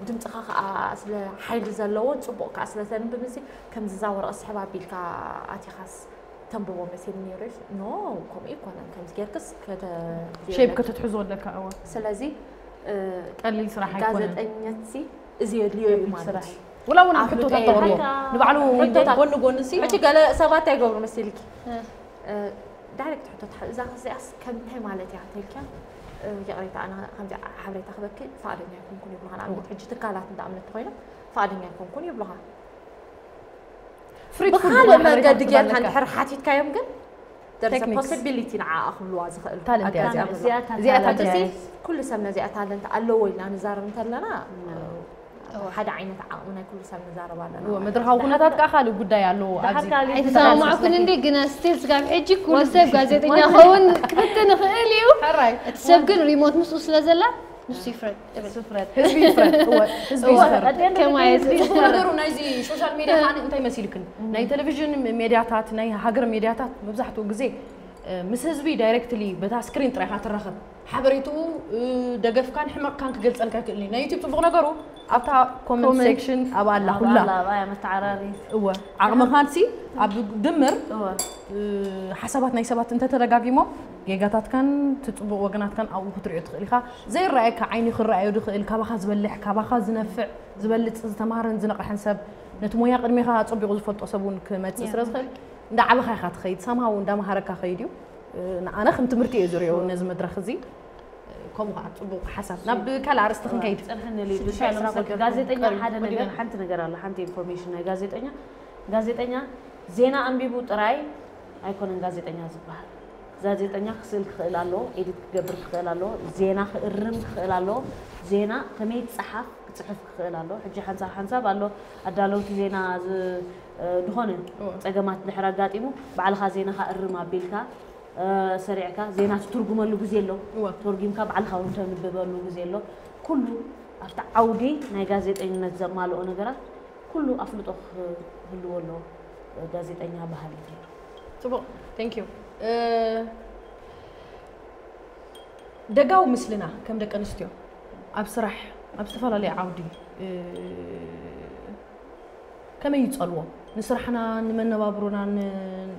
ድምፅኻ ከዓ ስለ ሓይሊ ዘለዎን ፅቡቕ ከዓ ስለ ተንብብ እዚ ከምዚ እዛ ወረቐት ስሕብ ኣቢልካ ኣቲኻስ ተንብቦ መሲሉ ነይሩ ኖ ከምኡ ኣይኮነን ከምዚ ጌርክስ ሸይብ ከተትሕዞ ኣለካ እዋ ስለዚ ቀሊል ስራሕ ኣይኮነን ጋዜጠኛትሲ እዚ የድልዮ እዩ ማለት ወላ እውን ሕቶታት ተቕርቦ ንባዕሉ ጎኒ ጎኒ ሲ ሕጂ ገለ ሰባት ኣይገብሩ መሲልኪ ዳይሬክት ሕቶ ትሓ እዛ ክዚኣስ ከምታይ ማለት እያ ተልኪያ ይቕሬታ ኣነ ከምዚ ሓበሬታ ክበኪ ፍቓደኛ ኣይኮንኩን ይብሉኻ ንኣብነት ሕጂ ትካላት እንዳ እምነት ተኮይኖም ፍቓደኛ ኣይኮንኩን ይብሉኻ ብካልእ መንገዲ ጌርካ እንድሕር ሓቲትካዮም ግን ፖሲቢሊቲ ንዓኣ ክብልዋ ዝኽእል ኣጋዚኣ እዚኣታ ኩሉ ሰብ ነዚኣ ታለንት ኣለዎ ኢልና ንዛረብ እንተለና ሓደ ዓይነት ዓቕሚ ናይ ኩሉ ሰብ ንዛረብ ኣለና። እወ፣ መድረኻዊ ኩነታት ከዓ ካልእ ጉዳይ ኣለዎ። ኣብዚ ኣይተሰማማዕኩን እንዴ? ግና ስቲል ስጋብ ሕጂ ኩሉ ሰብ ጋዜጠኛ ክኸውን ክፍትን ይኽእል እዩ። ሕራይ። እቲ ሰብ ግን ሪሞት ምስኡ ስለ ዘላ ንሱ ይፍረድ እብል። ስፍረት። ህዝቢ ይፍረድ። እወ፣ ህዝቢ እወ፣ ይፍረድ። ኣደን ከማየት ህዝቢ እቲ ይፍረድ። ነገሩ ናይዚ ሶሻል ሜድያ ከዓ እንታይ መሲልክን? ናይ ቴሌቪዥን ሜድያታት፣ ናይ ሃገር ሜድያታት መብዛሕትኡ ግዜ ምስ ህዝቢ ዳይሬክትሊ በታ ስክሪን ጥራይ ኢኻ ትራኸብ። ሓበሬትኡ ደገፍካን ሕመቕካን ክገልጸልካ ይክእል እዩ። ናይ ዩቲብ ጽቡቕ ነገሩ ኣብታ ኮመንት ሴክሽን ኣብ ኣላ ኩላ መተዓራሪ እወ ዓቕምኻን ሲ ኣብ ድምር ሓሳባት ናይ ሰባት እንተተደጋጊሞም ጌጋታትካን ትጽቡቕ ወገናትካን ኣብኡ ክትሪኦ ትኽእል ኢኻ። ዘይረኣየካ ዓይኒ ክረኣዮ ዝኽእል ካባኻ ዝበልሕ ካባኻ ዝነፍዕ ዝበልጽ ዝተማሃረን ዝነቕሐን ሰብ ነቲ ሞያ ቅድሜኻ ኣጸቢቑ ዝፈልጦ ሰብ እውን ክመጽእ ስለ ዝኽእል እንዳዓበኻ ኢኻ ትኸይድ። ሳምሃው እንዳመሃረካ ከይድ እዩ። ኣነ ከም ትምህርቲ እየ ዝሪኦ ነዚ መድረኽ እዚ። ከምኡ ከዓ ፅቡቅ ሓሳብ ናብ ካልእ ኣርእስቲ ክንከይድ። ፅንሕንሊ ብሻሎም ሰኪ ጋዜጠኛ ሓደ ነገር ሓንቲ ነገር ኣላ ሓንቲ ኢንፎርሜሽን ናይ ጋዜጠኛ ጋዜጠኛ ዜና ኣንቢቡ ጥራይ ኣይኮነን ጋዜጠኛ ዝበሃል። ጋዜጠኛ ክስእል ክኽእል ኣለዎ፣ ኤዲት ክገብር ክኽእል ኣለዎ፣ ዜና ክእርም ክኽእል ኣለዎ፣ ዜና ከመይ ይፀሓፍ ክፅሕፍ ክኽእል ኣለዎ። ሕጂ ሓንሳብ ሓንሳብ ኣሎ ኣዳለውቲ ዜና ዝኾነ ፀገማት ድሕር ኣጋጢሙ ባዕልኻ ዜናኻ እርም ኣቢልካ ሰሪዕካ ዜና ትትርጉመሉ ግዜ ኣሎ። ተርጊምካ ባዕልኻ እውን ተንብበሉ ግዜ ኣሎ። ኩሉ ኣብቲ ዓውዲ ናይ ጋዜጠኝነት ዘማልኦ ነገራት ኩሉ ኣፍልጦ ክህልዎ ኣለዎ። ጋዜጠኛ ባህሊ ገይሩ። ፅቡቕ፣ thank you። ደጋዊ ምስልና ከም ደቂ ኣንስትዮ ኣብ ስራሕ ኣብ ዝተፈላለየ ዓውዲ ከመይ ይጸልዎ? ንስራሕና፣ ንመነባብሮና፣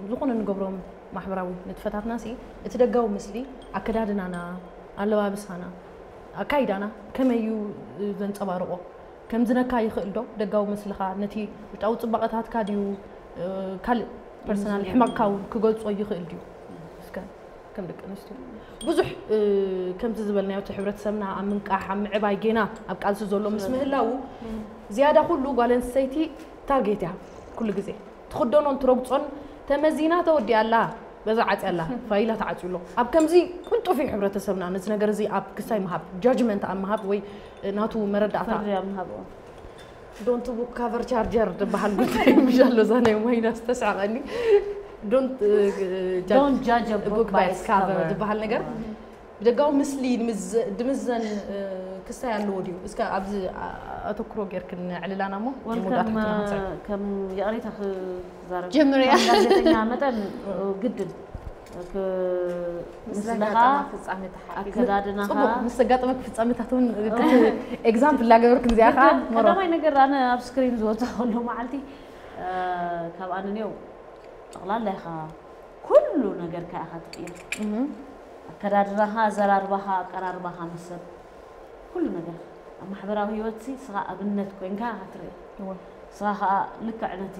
ዝኾነ ንገብሮም ማሕበራዊ ንጥፈታትና ሲ እቲ ደጋዊ ምስሊ ኣከዳድናና፣ ኣለባብሳና፣ ኣካይዳና ከመይ እዩ ዘንጸባርቆ? ከምዝነካ ይኽእል ዶ ደጋዊ ምስልኻ ነቲ ውሽጣዊ ጽባቐታትካ ድዩ ካልእ ፐርሰናል ሕመቕካ እውን ክገልጾ ይኽእል ድዩ? እስከ ከም ደቂ ኣንስትዮ ብዙሕ ከምዚ ዝበልናዮ እቲ ሕብረተሰብና ኣብ ምንቃሕ ኣብ ምዕባይ ጌና ኣብ ቃልሲ ዘሎ ምስ ምህላዉ ዝያዳ ኩሉ ጓል ኣንስተይቲ ታርጌት እያ። ኩሉ ግዜ ትኽደኖን ትረግፆን ተመዚና ተወዲኣ ኣላ በዛ ዓፅያ ኣላ ፋይላ ተዓፅዩ ኣሎ። ኣብ ከምዚ ቅልጡፍ እዩ ሕብረተሰብና ነዚ ነገር እዚ ኣብ ክሳይ ምሃብ ጃጅመንት ኣብ ምሃብ ወይ ናቱ መረዳእታ ፈርዲ ኣብ ምሃብኦ don't book cover charger ዝበሃል ጉዳይ ምሻሎ እዛ ናይ ማይናስ ተስዕቐኒ don't Don't judge a book book by by its its cover cover. ዝበሃል ነገር ብደጋዊ ምስሊ ንምዝ- ድምዘን ክስታይ ኣለዎ ድዩ? እስከ ኣብዚ ኣተኩሮ ጌርክን ዕልላና እሞ ወል ንመወዳእታ ከም ክትረኽብ ንኽእል። ከም ይቕሬታ ክዛረብ ጀምርያ። ከም ጋዜጠኛ መጠን ግድን ክ- ምስ ምስለኻ ዘጋጠማ ፍጻሜ ተሓሒዙ ኣከዳድናኻ ጽቡቕ ምስ ዘጋጠመክ ፍጻሜታት እውን ኤግዛምፕል እናገበርክ እዚኣ ከዓ ግድን መሮ ቀዳማይ ነገር ኣነ ኣብ ስክሪን ዝወፅእ ከሎ መዓልቲ ካብ ኣነንዮ ጠቕላላ ኢኻ ኩሉ ነገርካ ኢኻ ትቅየር። ኣከዳድናኻ፣ ኣዘራርባኻ፣ ኣቀራርባኻ ምስ ሰብ ኩሉ ነገር ኣብ ማሕበራዊ ህይወት ሲ ስኻ ኣብነት ኮይንካ ኢኻ ትርኢ። እወ። ስኻ ከዓ ልክዕ ነቲ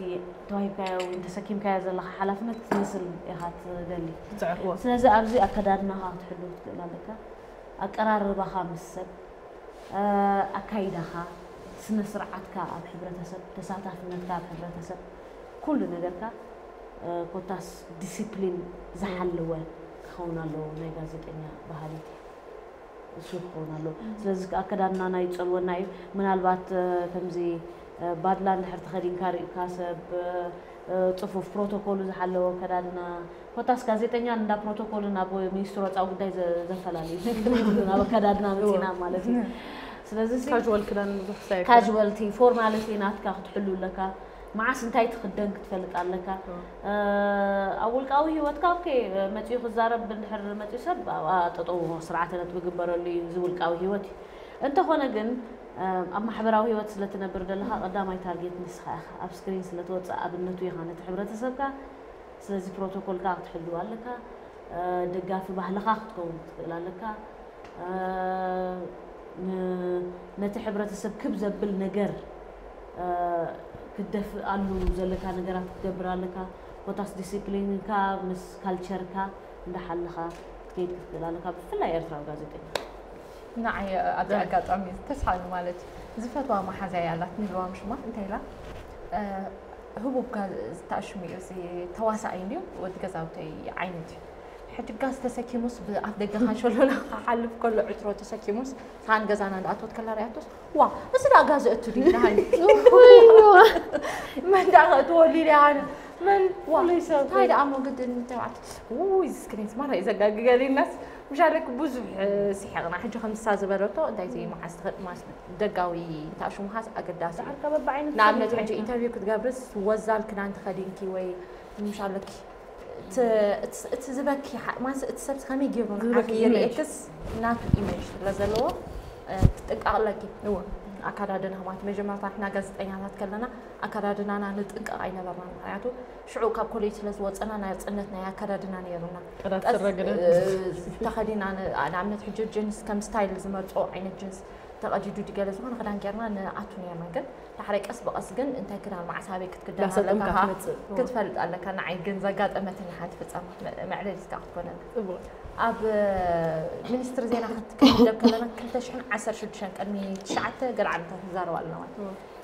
ተዋሂብካዮ ወይ ተሰኪምካዮ ዘለኻ ሓላፍነት ክትመስል ኢኻ ትደሊ። ትጽዕር እወ። ስለዚ ኣብዚ ኣከዳድናኻ ክትሕሉ ክትክእል ኣለካ። ኣቀራርባኻ ምስ ሰብ፣ ኣካይዳኻ፣ ስነ ስርዓትካ ኣብ ሕብረተሰብ፣ ተሳታፍነትካ ኣብ ሕብረተሰብ፣ ኩሉ ነገርካ ኮታስ ዲሲፕሊን ዝሓለወ ክኸውን ኣለዎ ናይ ጋዜጠኛ ባህሊ። እሱ ክኸውን ኣለዎ። ስለዚ ኣከዳድናና ይጸልወና እዩ። ምናልባት ከምዚ ባድላ እንድሕር ተኸዲንካ ርኢካ ሰብ ጽፉፍ ፕሮቶኮሉ ዝሓለወ ኣከዳድና ኮታስ ጋዜጠኛን እንዳ ፕሮቶኮልን ኣብ ሚኒስትሪ ወፃኢ ጉዳይ ዘፈላለዩ ኣብ ኣከዳድና መፂና ማለት እዩ። ስለዚ ካዥዋል ክዳን ብዙሕ ሳይ ካዥዋልቲ ፎርማሊቲ ናትካ ክትሕሉ ኣለካ። መዓስ እንታይ ትኽደን ክትፈልጥ ኣለካ። ኣብ ውልቃዊ ህይወትካ ኦኬ መፂኡ ክዛረብ እንድሕር መፂኡ ሰብ ኣብኣ ጠጠው ስርዓተ ነጥቢ ግበረሉ እዩ። እዚ ውልቃዊ ህይወት እዩ። እንተኾነ ግን ኣብ ማሕበራዊ ህይወት ስለትነብር ዘለኻ ቀዳማይ ታርጌት ንስኻ ኢኻ። ኣብ ስክሪን ስለትወፅእ ኣብነቱ ኢኻ ነቲ ሕብረተሰብካ። ስለዚ ፕሮቶኮልካ ክትሕልው ኣለካ። ደጋፊ ባህልኻ ክትከውን ክትክእል ኣለካ። ነቲ ሕብረተሰብ ክብ ዘብል ነገር ክትደፍኣሉ ዘለካ ነገራት ክትገብር ኣለካ። ኮታስ ዲሲፕሊንካ ምስ ካልቸርካ እንዳሓለኻ ክትከይድ ክትክእል ኣለካ። ብፍላይ ኤርትራዊ ጋዜጠኛ ንዓይ ኣብዚ ኣጋጣሚ ዝተስሓኒ ማለት ዝፈትዋ መሓዛይ ኣላት ንልዋም ሽማ እንታይ ኢላ ህቡብ ዝተኣሽሙ እዩ እዚ ተዋሳኣይ እንድዩ ወዲ ገዛውተይ ዓይነት እዩ ሕጂ ጋዝ ተሰኪሙስ ብኣፍ ደገ ካንሸሎና ክሓልፍ ከሎ ዕትሮ ተሰኪሙስ ሳን ገዛና እንዳኣትወት ከላ ሪኣቶስ ዋ እዚ ዳ ጋዝ እቱ ድዩ ናሃኒ መን ዳ ከእትወሉ ኢለ ኣነ መን ዋ እንታይ ደኣ ሞ ግድን ተባዕት ውይ እዚ ስክሪንስ ማራ እዩ ዘጋግገሊናስ ምሻለክ ብዙሕ ስሒቕና ሕጂ ከምሳ ዝበለቶ እንታይ እዚ መዓስ ትኽእል ማለት ደጋዊ እንታሽሙኻስ ኣገዳሲ ንኣብነት ሕጂ ኢንተርቪው ክትገብርስ ወዛል ክዳን ተኸዲንኪ ወይ ምሻለኪ እቲ ዝበኪ ማለት እቲ ሰብ ከመይ ገይሩ ንዓኺ ይርእክስ ናቱ ኢሜጅ ስለ ዘለዎ ክትጥንቀቕ ኣለኪ። ኣካዳድና ማለት መጀመርታ ንሕና ጋዜጠኛታት ከለና ኣካዳድናና ንጥንቀቕ ኣይነበርናን። ምክንያቱ ሽዑ ካብ ኮሌጅ ስለ ዝወፀና ናፅነት ናይ ኣካዳድና ነይሩና። ተኸዲና ንኣብነት ሕጂ ጅንስ ከም ስታይል ዝመርፆ ዓይነት ጅንስ ተቐዲዱ ድገለ ዝኾነ ክዳን ጌርና ንኣቱ ነርና። ግን ዳሕራይ ቀስ ብቐስ ግን እንታይ ክዳን መዓስ ኣበይ ክትክደን ኣለካ ክትፈልጥ ኣለካ። ንዓይ ግን ዘጋጠመትኒ ሓንቲ ፍጻመ መዕለሊትካ ክትኮነና ኣብ ሚኒስትሪ ዜና ክትከይደብ ከለና ክልተ ሽሕን ዓሰርተ ሽዱሽተን ቅድሚ ትሽዓተ ገለ ዓመታት ንዛረብ ኣለና ማለት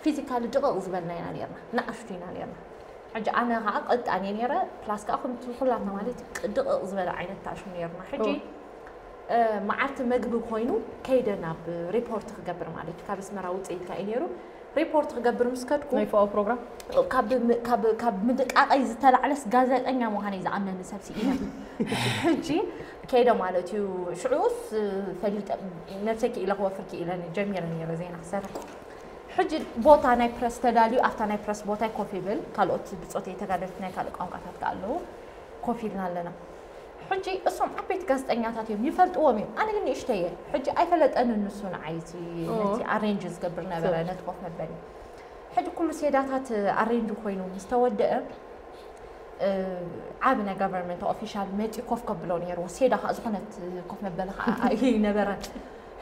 ፊዚካሊ ድቕቕ ዝበልና ኢና ነርና፣ ንኣሽቱ ኢና ነርና። ሕጂ ኣነ ከዓ ቀጣን እየ ነይረ ፕላስ ከዓ ከምቲ ኩላትና ማለት ድቕቕ ዝበለ ዓይነት ታሽሙ ነርና። ሕጂ መዓልቲ መግቢ ኮይኑ ከይደ ናብ ሪፖርት ክገብር ማለት እዩ። ካብ ኣስመራ ውፅእ ኢልካ እዩ ነይሩ። ሪፖርት ክገብር ምስ ከድኩ ናይ ፎኦ ፕሮግራም ካብ ካብ ምድቃቀይ ዝተላዕለስ ጋዜጠኛ ምዃነይ ዝኣምነኒ ሰብ ስኢነ። ሕጂ ከይደ ማለት እዩ። ሽዑስ ፈሊጠ ነብሰይ ክኢለ ክወፍር ክኢለ ጀሚረ ነይረ ዜና ክሰርሕ። ሕጂ ቦታ ናይ ፕረስ ተዳልዩ ኣብታ ናይ ፕረስ ቦታ ኮፍ ይብል። ካልኦት ብፆተይ ተጋደልቲ ናይ ካልእ ቋንቋታት ከ ኣለዉ ኮፍ ኢልና ኣለና። ሕጂ እሶም ዓበይቲ ጋዜጠኛታት እዮም ይፈልጥዎም እዮም። ኣነ ግን ንእሽተይ እየ። ሕጂ ኣይፈለጠንን ንሱ ንዓይ እቲ ነቲ ኣሬንጅ ዝገብር ነበረ ነቲ ኮፍ መበሊ። ሕጂ ኩሉ ሴዳታት ኣሬንጅ ኮይኑ ምስ ተወደአ ዓቢ ናይ ጋቨርንመንት ኦፊሻል መፂኡ ኮፍ ከብሎ ነይርዎ። ሴዳ ከዓ ዝኾነት ኮፍ መበሊ ከዓ ኣይነበረን።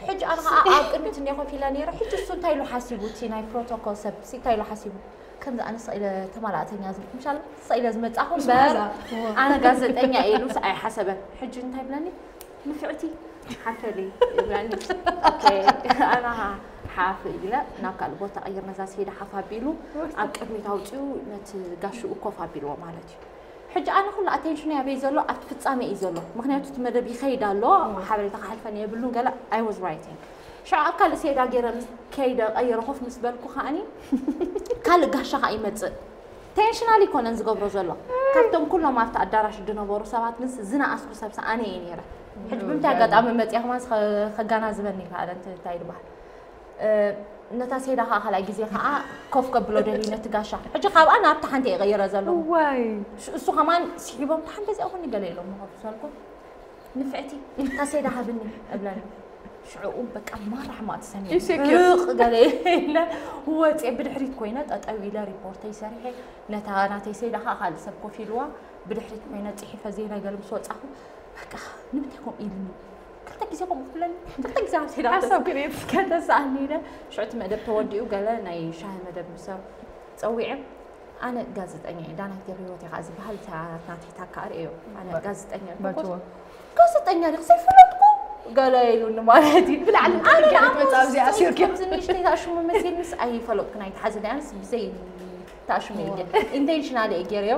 ሕጂ ኣነ ከዓ ኣብ ቅድሚት እኒኦ ኮፍ ኢለ ነይረ። ሕጂ እሱ እንታይ ኢሉ ሓሲቡ እቲ ናይ ፕሮቶኮል ሰብ ሲ እንታይ ኢሉ ሓሲቡ ከምዚ ኣነ ስቕ ኢለ ተማላእተኛ ዝብል ምሻል ስቕ ኢለ ዝመፃኹ እምበር ኣነ ጋዜጠኛ እየ ኢሉ ምስ ኣይሓሰበን። ሕጂ እንታይ ብለኒ ንፍዕቲ ሓፈሊ ይብለኒ። ኣና ሓፍ ኢለ ናብ ካልእ ቦታ ቀይር ነዛ ሲሄደ ሓፍ ኣቢሉ ኣብ ቅድሚት ኣውፅኡ ነቲ ጋሽኡ ኮፍ ኣቢልዎ ማለት እዩ። ሕጂ ኣነ ኩሉ ኣቴንሽን ያበይ ዘሎ ኣብቲ ፍፃመ እዩ ዘሎ። ምክንያቱ እቲ መደብ ይኸይድ ኣሎ ሓበሬታ ክሓልፈን የብሉን ገለ I was writing ሽዑ ኣብ ካልእ ሴዳ ገይረ ምስ ከይደ ቀይረ ኮፍ ምስ በልኩ ከዓኒ ካልእ ጋሻ ከዓ ይመፅእ። ቴንሽናል ይኮነን ዝገብሮ ዘሎ ካብቶም ኩሎም ኣብቲ ኣዳራሽ ዝነበሩ ሰባት ምስ ዝነኣስኩ ሰብ ኣነ እየ ነይረ። ሕጂ ብምንታይ ኣጋጣሚ መፅያ ከማን ከጋናዝበኒ ይከኣለ እንታይ ይበሃል ነታ ሴዳ ከዓ ካልኣይ ግዜ ከዓ ኮፍ ከብሎ ደልዩ ነቲ ጋሻ ሕጂ ካብኣ ናብቲ ሓንቲ እየ ቀይረ ዘለኹ። እሱ ከማን ስሒቦም ሓንቲ እዚኣ ኮኒ ገለ ኢሎም ኮፍ ዝበልኩ ንፍዕቲ እታ ሴዳ ሃብኒ እብለኒ። ሽዕኡ በቃ ማራ ሕማቅ ተሰሚዑ ርቅ ገለ ኢለ ወፅየ ብድሕሪት ኮይነ ጠጠው ኢለ ሪፖርተይ ሰሪሐ ነታ ናተይ ሴዳ ከዓ ካልእ ሰብ ኮፍ ኢልዋ ብድሕሪት ኮይነ ፅሒፈ ዜና ገለ ምስ ወፃኹ በቃ ንምንታይ ከምኡ ኢልኒ ክልተ ግዜ ከምኡ ክብለኒ ክልተ ግዜ ኣብ ሴዳ ሓሳብ ክሬት ከተሰኣኒ ኢለ ሽዑ እቲ መደብ ተወዲኡ ገለ ናይ ሻሂ መደብ ምስ ፀዊዐ ኣነ ጋዜጠኛ እየ ዳናይት ገብረሂወት እየ ከዓ ዝበሃል እታ ናተይ ታካ ርእዮ ኣነ ጋዜጠኛ እየ በልኩ። ጋዜጠኛ ዲኺ ዘይፈለጥኩ ገለ ኢሉኒ ማለት እዩ ብላዕሊ ኣነ ንጥርጊያ ክትመጽእ ኣብዚኣ ኣሲርክዮ ከምዚ ንእሽተይ ታሽሙ መሲልንስ ኣይፈለጥኩን ኣይትሓዝለይ ኣነስ ብዘይ ታሽሙ እየ ገ ኢንቴንሽናል እየ ገይረዮ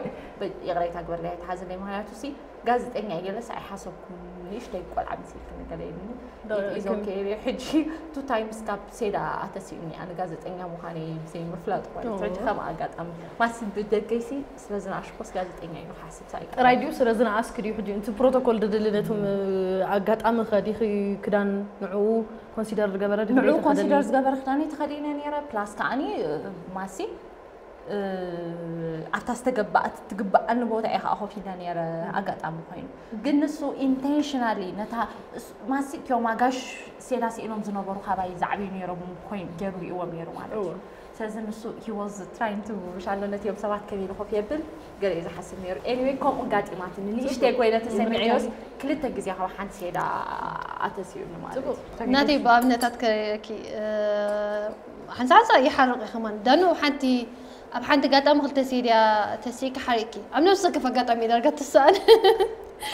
ይቕሬታ ግበርለይ ኣይትሓዝለይ ምክንያቱ ሲ ጋዜጠኛ እየ ገለስ ኣይሓሰብኩን ንእሽተይ ቆልዓ መሲልክኒ ገለ ኢሉኒ It is okay ሕጂ ቱ ታይምስ ካብ ሴዳ ኣተሲኡኒ ኣነ ጋዜጠኛ ምዃነይ ብዘይ ምፍላጥ ማለት ሕጂ ከም ኣጋጣሚ ማሲ ብደገይሲ ስለ ዝናኣሽኮስ ጋዜጠኛ እዩ ክሓስብ ሳይቀር ጥራይ ድዩ ስለ ዝነኣስኪ ድዩ ሕጂ እቲ ፕሮቶኮል ድድሊ ነቶም ኣጋጣሚ ከ ዲኺ ክዳን ንዕኡ ኮንሲደር ዝገበረ ድዩ ንዕኡ ዘይተኸደኒ? ኮንሲደር ዝገበረ ክዳነይ ተኸዲነ ነይረ ፕላስ ከዓኒ ማሲ ኣብታ ዝተገበኣት ትግበኣኒ ቦታ እየ ከዓ ኮፍ ኢለ ነይረ ኣጋጣሚ ኮይኑ ግን ንሱ ኢንቴንሽናሊ ነታ ማሲ ኪዮማ ጋሽ ሴዳ ስኢኖም ዝነበሩ ካባይ ዝዓብዩ ነይሮም ኮይኑ ገይሩ ርእዎም ነይሩ ማለት እዩ ስለዚ ንሱ he was trying to ሻሎ ነቲኦም ሰባት ከመይ ኢሉ ኮፍ የብል ገለ እዩ ዝሓስብ ነይሩ anyway ከምኡ ጋጢማትኒ ንእሽተይ ኮይነ ተሰሚዐዮስ ክልተ ግዜ ካብ ሓንቲ ሴዳ ኣተሲኡኒ ማለት እዩ ናተይ ብኣብነታት ከረኪ ሓንሳ ሓንሳ ይሓርቕ እዩ ከማን ዳኑ ሓንቲ ኣብ ሓንቲ ኣጋጣሚ ክልተ ሴድያ ተሲእኪ ሓሪቕኪ ኣብ ነብሲ ከፍ ኣጋጣሚ ዳርጋ ትሰኣን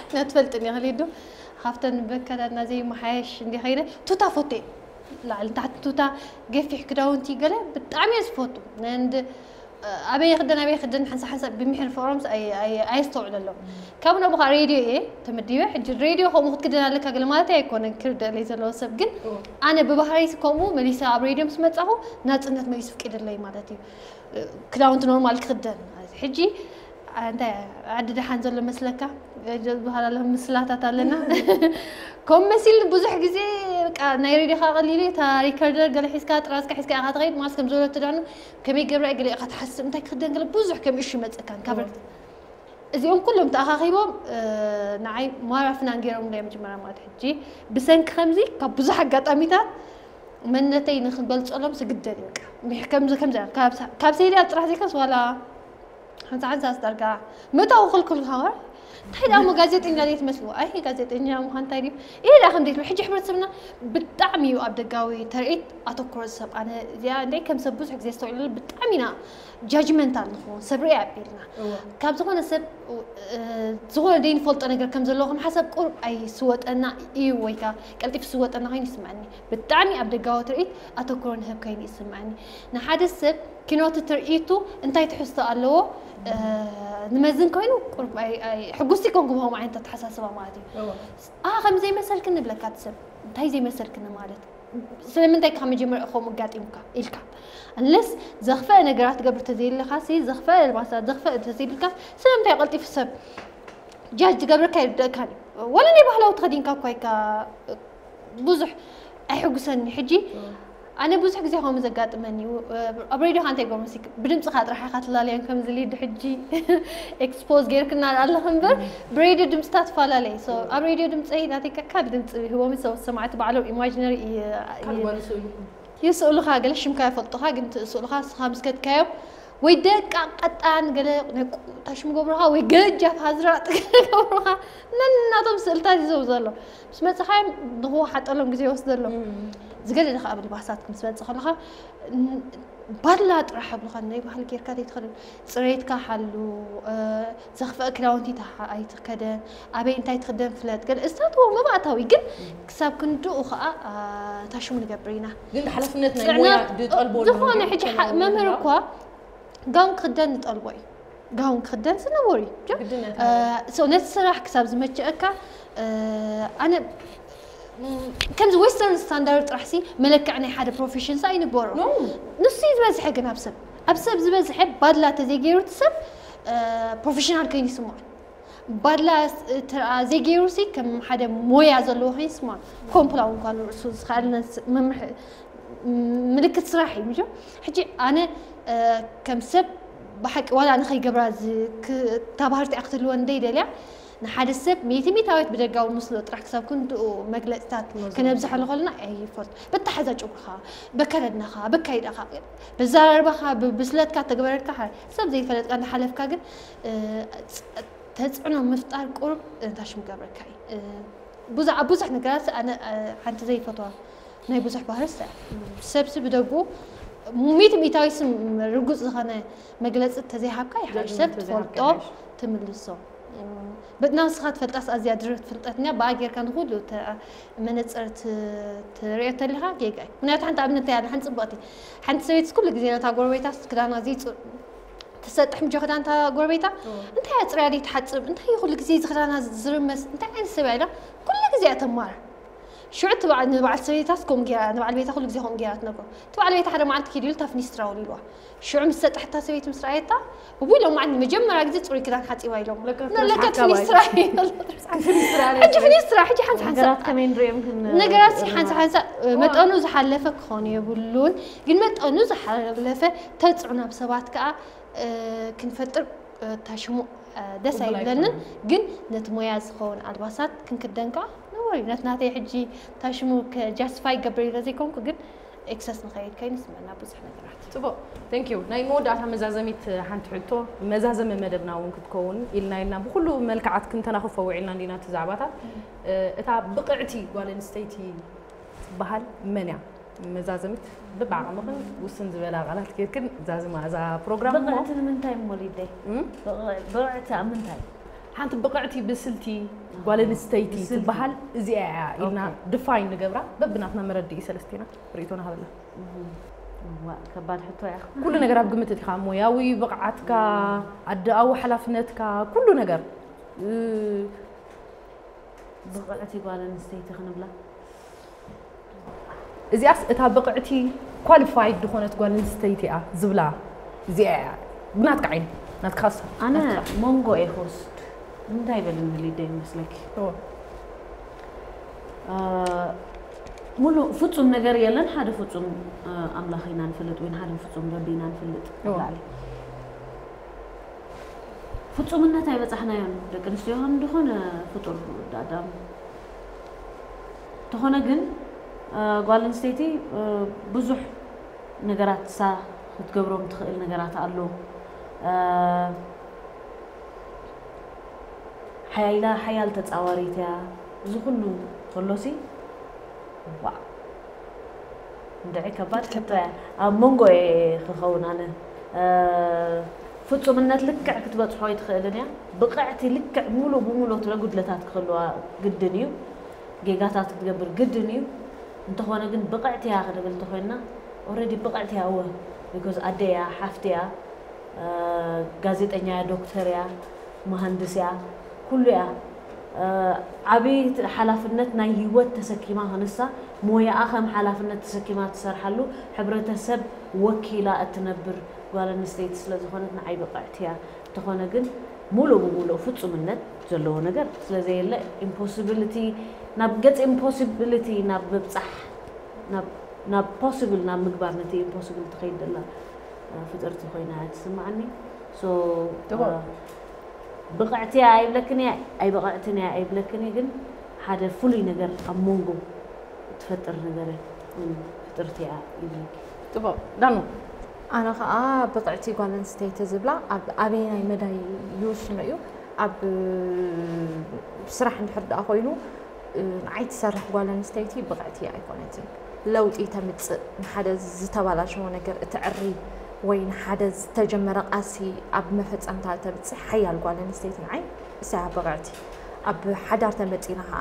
እና ትፈልጥኒ ክሊዱ ካብተን በከዳና ዘይመሓየሽ እንዲ ከይነ ቱታ ፎቴ ላዕሊ ንታሕቲ ቱታ ገፊሕ ክዳውንቲ ገለ ብጣዕሚ እየ ዝፈቱ and ኣበይ ክደን ኣበይ ክደን ሓንሳ ሓንሳ ብምሕር ፍቅሮምስ ኣየስተውዕለሎም ካብ ነብኻ ሬድዮ እየ ተመዲበ ሕጂ ሬድዮ ከምኡ ክትክደን ኣለካ ገለ ማለት ኣይኮነን ክርደለይ ዘለዎ ሰብ ግን ኣነ ብባህረይስ ከምኡ መሊሰ ኣብ ሬድዮ ምስ መጻኹ ናጽነት መሊሱ ፍቂድለይ ማለት እዩ ክዳውንቲ ኖርማል ክኽደን ማለት እዩ። ሕጂ እንታይ ዓዲ ደሓን ዘሎ መስለካ ዝበሃል ኣሎ ምስላታት ኣለና ከም መሲል ብዙሕ ግዜ በቃ ናይ ሬድዮኻ ቀሊሉ እታ ሪከርደር ገለ ሒዝካ ጥራዝካ ሒዝካ ኢኻ ትኸይድ ማለት ከም ዝበለቶ ዳኑ ከመይ ገብራ ገለ ኢኻ ትሓስብ እንታይ ክኽደን ገለ ብዙሕ ከም እሹ ይመፀካ ካብ እዚኦም ኩሎም ተኣኻኺቦም ንዓይ ማራ ፍናን ገይሮም ናይ መጀመርያ ማለት ሕጂ ብሰንኪ ከምዚ ካብ ብዙሕ ኣጋጣሚታት መንነተይ ንክገልፀሎም ስግደድ እዩ። በቃ ከምዚ ከምዚ ካብ ሰይድያ ጥራሕ ዘይኮንስ ዋላ ሓንሳ ሓንሳ ስዳርጋ ምእታው ክልክል ሃወር እንታይ ደኣ እሞ ጋዜጠኛ ድየ ትመስልዎ? ኣይ ጋዜጠኛ ምዃን እንታይ ድዩ? ይሄ ደኣ ከም ዘይትብል ሕጂ ሕብረተሰብና ብጣዕሚ እዩ ኣብ ደጋዊ ተርእይት ኣተኩሮ ዝሰብ ኣነ እዚኣ እንደ ከም ሰብ ብዙሕ ግዜ ዝተውዕሉ ብጣዕሚ ኢና ጃጅመንታል ንኸውን ሰብ ርኢ ኣቢልና ካብ ዝኾነ ሰብ ዝኾነ ደይ ንፈልጦ ነገር ከም ዘለዎ ከም ሓሳብ ቁሩብ ኣይስወጠና እዩ ወይ ከዓ ቀልጢፍ ስወጠና ኮይኑ ይስምዐኒ። ብጣዕሚ ኣብ ደጋዊ ትርኢት ኣተኩሮ ንህብ ኮይኑ ይስምዐኒ። ንሓደ ሰብ ኪኖቲ ትርኢቱ እንታይ ትሕዝቶ ኣለዎ ንመዝን ኮይኑ ቁሩብ ሕጉስቲ ኮንኩ ብኸምኡ ዓይነት ኣተሓሳስባ ማለት እዩ። ኣ ከም ዘይመሰልክን ንብለካ እቲ ሰብ እንታይ ዘይመሰልክን ማለት ስለምንታይ ካብ መጀመርያ ከምኡ ኣጋጢሙካ ኢልካ ኣለስ ዘኽፈአ ነገራት ትገብር ተዘይለካ ሲ ዘኽፈአ ልባሳት ዘኽፈአ ተዘይልካ ስለምንታይ ቀልጢፉ ሰብ ጃጅ ትገብረካ ይርደእካ ወላ ናይ ባህላዊ ተኸዲንካ እኳ ኢካ ብዙሕ ኣይሕጉሰኒ ሕጂ ኣነ ብዙሕ ግዜ ከምኡ ዘጋጥመኒ ኣብ ሬድዮ ካንታይ ጎመሲ ብድምፅኻ ጥራሕ ኢኻ ትላለዮም ከም ዝሊድ ሕጂ ኤክስፖዝ ጌርክና ኣለኽ እምበር ብሬድዮ ድምፅታት ትፈላለየ ኣብ ሬድዮ ድምፀይ ናተይ ቀካል ድምፂ ህቦም ሰማዕቲ ባዕሎም ኢማጂነሪ ይስእሉኻ ገለ ሽምካ ይፈልጡኻ ግን ትስእሉኻ ስኻ ምስ ከድካዮም ወይ ደቃ ቀጣን ገለ ታሽሙ ገብሩኻ ወይ ገጃፍ ሃዝራጥ ገብሩኻ ነናቶም ስእልታት ይዘው ዘሎ ምስ መፅኻዮም ንኽወሓጠሎም ግዜ ይወስደሎም ዝገደደ ከዓ ብልባሳት ምስ መፅእ ከለኻ ባድላ ጥራሕ ኣብልኻ ናይ ባህል ጌርካ ዘይትኸደን ፅሬትካ ሓሉ ዘኽፍአ ክዳውንቲ ኣይትከደን ኣበይ እንታይ ትክደን ፍለጥ ገለ እዝታትዎ መባእታዊ ግን ክሳብ ክንድኡ ከዓ ታሽሙ ንገብር ኢና ግን ሓላፍነት ናይ ሞያ ዝጠልቦ ዝኾነ ሕጂ መምህር እኳ ጋውን ክክደን ንጠልቦ እዩ ጋውን ክክደን ዝነበሩ እዩ ነቲ ስራሕ ክሳብ ዝመቸአካ ኣነ ከምዚ ዌስተርን ስታንዳርድ ጥራሕ ሲ መለክዕ ናይ ሓደ ፕሮፌሽን ሳ ይንበሮ ንሱ እዩ ዝበዝሐ ግን ኣብ ሰብ ኣብ ሰብ ዝበዝሐ ባድላ ተዘይገይሩ እቲ ሰብ ፕሮፌሽናል ከይኑ ይስምዖ ባድላ ዘይገይሩ ሲ ከም ሓደ ሞያ ዘለዎ ከይኑ ይስምዖ ኮምፕላ እንኳን ርእሱ ዝኸኣል ምልክት ስራሕ እዩ ምጆ ሕጂ ኣነ ከም ሰብ ብሓቂ ዋላ ንኸይገብራ ታባህርቲ ክትህልወ እንደይደልያ ንሓደ ሰብ ሚእቲ ሚእታዊት ብደጋዊ ምስሎ ጥራሕ ክሳብ ክንድኡ መግለፅታት ከነብዝሐሉ ከለና ኣይፈልጡ በታሓዛ ጨጉርኻ በከረድናኻ በካይዳኻ ብዛረባኻ ብብስለትካ ተግበረካ ሰብ ዘይፈለጥካ እንዳሓለፍካ ግን ተፅዕኖ ምፍጣር ቁሩብ እንታይ ሽም ገብረካ እዩ ብዙሕ ኣብ ብዙሕ ነገራት ኣነ ሓንቲ ዘይፈትዋ ናይ ብዙሕ ባህርስ ሰብሲ ብደጉ ሚት ሚታዊ ስም ርጉፅ ዝኾነ መግለፂ ተዘይሃብካ ይሓሽ ሰብ ትፈልጦ ትምልሶ በጥና ንስኻ ትፈልጣስ ኣዝያ ድርት ፍልጠትኛ ብኣ ጌርካ ንኩሉ መነፅር ትሪኦ ተሊኻ ጌጋ እዩ ምክንያቱ ሓንቲ ኣብነት ያለ ሓንቲ ፅቡቕቲ ሓንቲ ሰበይትስ ኩሉ ግዜ ነታ ጎረቤታስ ክዳና ዘይፅእ ትሰጥሕ ምጆ ክዳንታ ጎረቤታ እንታይ ኣፅርያ ደይ ትሓፅብ እንታይ ኩሉ ግዜ እዚ ክዳና ዝርመስ እንታይ ዓይነት ሰብ ኢላ ኩሉ ግዜ እያ ተማር ሽዑ እቲ በዓል ንበዓል ሰበይታስ ከምኡ ጌራ ንበዓል ቤታ ኩሉ ግዜ ከምኡ ጌራ ትነግሮ እቲ በዓል ቤታ ሓደ መዓልቲ ኪድ ኢሉ እታ ፍኒስትራ ወሊልዋ ሽዑ ምስ ሰጥሐታ ሰበይቲ ምስ ረኣየታ እቡ ኢሎም መዓልቲ መጀመርያ ግዜ ፅሩይ ክዳን ሓፂባ ኢሎም ለካ ፍኒስትራ ሕጂ ፍኒስትራ ሕጂ ሓንሳ ሓንሳ ነገራት ከመይ ንሪኦም ነገራት ሓንሳ ሓንሳ መጠኑ ዝሓለፈ ክኾን የብሉን ግን መጠኑ ዝሓለፈ ተፅዕኖ ኣብ ሰባት ከዓ ክንፈጥር ታሽሙ ደስ ኣይብለንን ግን ነቲ ሞያ ዝኸውን ኣልባሳት ክንክደን ከዓ ነወር እዩ ነቲ ናተይ ሕጂ ታሽሙ ጃስቲፋይ ይገብር ኢለ ዘይኮንኩ ግን ኤክሰስ ንኸይድ ከይንስመና ብዙሕ ነገራት ፅቡቅ thank you ናይ መወዳእታ መዛዘሚት ሓንቲ ሕቶ መዛዘሚ መደብና እውን ክትከውን ኢልና ኢልና ብኩሉ መልክዓት ክንተናኽፎ ውዒልና እንዲና እቲ ዛዕባታት እታ ብቕዕቲ ጓል ኣንስተይቲ ትበሃል መን እያ መዛዘሚት ብብዓቕምኽን ውስን ዝበላ ቃላት ጌርክን ዛዝማ እዛ ፕሮግራም እሞ ብቕዕቲ ንምንታይ እሞ ሊደይ? እም? ብቕዕ- ብቕዕቲ ኣብ ምንታይ? ሓንቲ ብቕዕቲ ብስልቲ ጓል ኣንስተይቲ ብስልቲ። ትበሃል እዚኣ እያ ኢልና ኦኬ። ድፋይን ንገብራ በብናትና መረድኢ ሰለስቴና ርእይቶና ሃበላ እዋ ከባድ ሕቶ እያ። ኩሉ ነገር ኣብ ግምት እቲኻ ሞያዊ ብቕዓትካ ኣደኣዊ ሓላፍነትካ ኩሉ ነገር እ፣ ብቕዕቲ ጓል ኣንስተይቲ ክንብላ እዚኣስ እታ ብቕዕቲ ኳሊፋይድ ዝኾነት ጓል ኣንስተይቲ እያ ዝብላ እዚኣ እያ ብናትካ ዓይኒ ናትካ ሳ ኣነ መንጎ እየ ክወስድ እንታይ በልኒ ሊደ ይመስለኪ ሙሉ ፍጹም ነገር የለን ሓደ ፍጹም ኣምላኽ ኢና ንፈልጥ ወይ ሓደ ፍጹም ረቢ ኢና ንፈልጥ ላዕሊ ፍጹምነት ኣይበጻሕናዮን ደቂ ኣንስትዮ ይኹን ዝኾነ ፍጡር ኣዳም። እንተኾነ ግን እ፣ ጓል ኣንስተይቲ እ፣ ብዙሕ ነገራት እሳ ክትገብሮም ትኽእል ነገራት ኣሎ። እ፣ ሓያላ ሓያል ተጻዋሪት እያ። እዚ ኩሉ ከሎሲ ዋዕ እንድዒ ከባድ ሕቶ እያ። ኣብ መንጎ እየ ክኸውን ኣነ። እ፣ ፍጹምነት ልክዕ ክትበጽሖ ኣይትኽእልን እያ። ብቕዕቲ ልክዕ ሙሉ ብሙሉ ትለ ጉድለታት ክህልዋ ግድን እዩ። ጌጋታት ክትገብር ግድን እዩ። እንተኾነ ግን ብቕዕቲ እያ ክንብል እንተኾይንና ኦረዲ ብቕዕቲ እያ እወ። ቢኮዝ ኣደ እያ፣ ሓፍቲ እያ፣ እ፣ ጋዜጠኛ እያ፣ ዶክተር እያ፣ መሃንድስ እያ፣ ኩሉ እያ። እ፣ ዓብዪ ሓላፍነት ናይ ህይወት ተሰኪማ ክንሳ ሞያኣ ከም ሓላፍነት ተሰኪማ ትሰርሓሉ ሕብረተሰብ ወኪላ እትነብር ጓል ኣንስተይቲ ስለ ዝኾነት ንዓይ ብቕዕቲ እያ። እንተኾነ ግን ሙሉእ ብሙሉእ ፍጹምነት ዘለዎ ነገር ስለ ዘየለ ኢምፖሲቢሊቲ ናብ ገጽ ኢምፖሲቢሊቲ ናብ ምብጻሕ ናብ ናብ ፖሲብል ናብ ምግባር ነቲ ኢምፖሲብል ትኸይድ ዘላ እ፣ ፍጥርቲ ኮይና እያ ትስምዓኒ። ሶ ጥቡቅ። እ፣ ብቕዕቲ እያ ኣይብለክን እየ ኣይብቕዕትን እያ ኣይብለክን እየ ግን ሓደ ፍሉይ ነገር ኣብ መንጎ ትፈጥር ነገር እ፣ ፍጥርቲ እያ ይብለኪ። ጥቡቅ ዳኑ ኣነ ከዓ ብቕዕቲ ጓል ኣንስተይቲ ዝብላ ኣብ ኣበየናይ መዳይ ይውስኖ እዩ። ኣብ ስራሕ እንድሕር ደኣ ኮይኑ ንዓይ ትሰርሕ ጓል ኣንስተይቲ ብቕዕቲ ኣይኮነትን። ለውጢ ተምፅእ ንሓደ ዝተባላሸወ ነገር እትዕሪ ወይ ንሓደ ዝተጀመረ ቃልሲ ኣብ መፈፀምታ ተብፅሕ ሓያል ጓል ኣንስተይቲ ንዓይ እሳ እያ ብቕዕቲ። ኣብ ሓዳር ተመፂና ከዓ